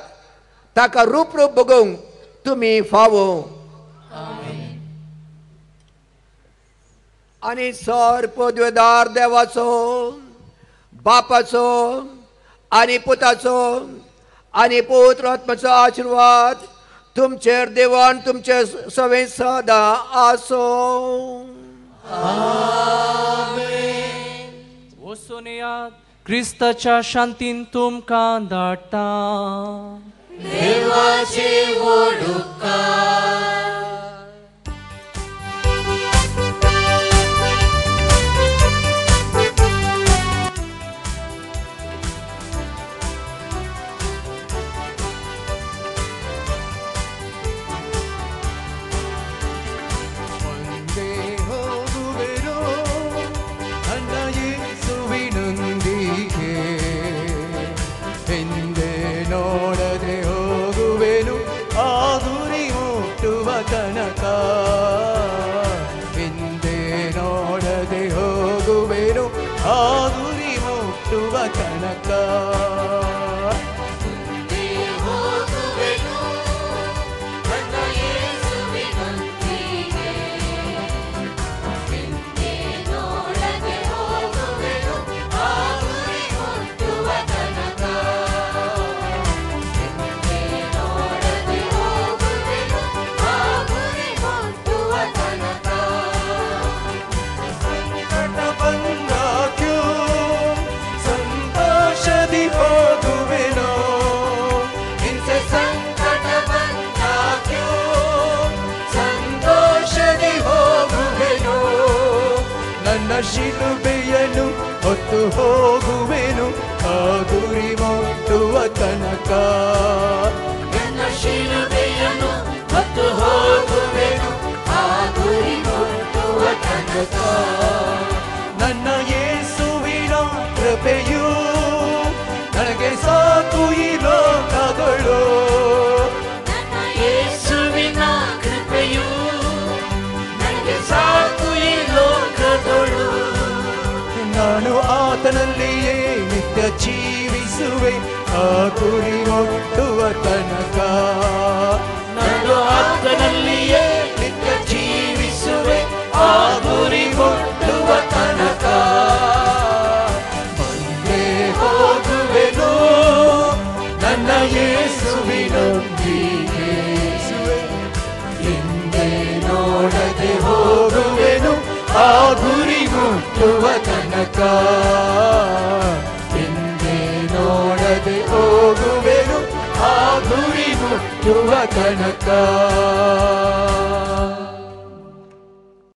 ताका रूप रूप बघूंक तुमी फावो. आनी सर पदवेदार देवाचो बापाचो आनी पुताचो आनी पवित्र आत्म्याचो आशिर्वाद तुमचेर देवान तुमचे सवे सदां आसो. वचून येयात, क्रिस्ताच्या शांतीन तुमकां धाडटा. देवाचे व्हड उपकार. ಶಿಲುಬೆಯನ್ನು ಹೊತ್ತು ಹೋಗುವೆನು ಆ ಗುರಿ ಮುಟ್ಟುವ ತನಕ. ನನ್ನ ಶಿಲುಬೆಯನ್ನು ಹೊತ್ತು ಹೋಗುವೆನು ಆ ಗುರಿ ಮುಟ್ಟುವ ತನಕ. ನನ್ನ ಯೇಸುವಿನ ಕೃಪೆಯು ನನಗೆ ಸಾಕು ಈ ಲೋಕಗಳು. ನನ್ನ ಯೇಸುವಿನ ಕೃಪೆಯು ನನಗೆ ಸಾಕು ಈ ಲೋಕಗಳು. ನಾನು ಆತನಲ್ಲಿಯೇ ನಿತ್ಯ ಜೀವಿಸುವೆ ಆ ಗುರಿ ಮುಟ್ಟುವ ತನಕ. ನಾನು ಆತನಲ್ಲಿಯೇ ನಿತ್ಯ ಜೀವಿಸುವೆ ಆ ಗುರಿ ಮುಟ್ಟುವ ತನಕ. ಮುಂದೆ ಹೋಗುವೆನು ನನ್ನ ಯೇಸುವಿನೊಂದಿಗೆ, ಹಿಂದೆ ನೋಡದೆ ಹೋಗುವೆನು ಆ ಗುರಿ ಮುಟ್ಟುವ ತನಕ. ಹಿಂದೆ ನೋಡದೆ ಹೋಗುವೆನು ಆ ಗುರಿ ಮುಟ್ಟುವ ತನಕ.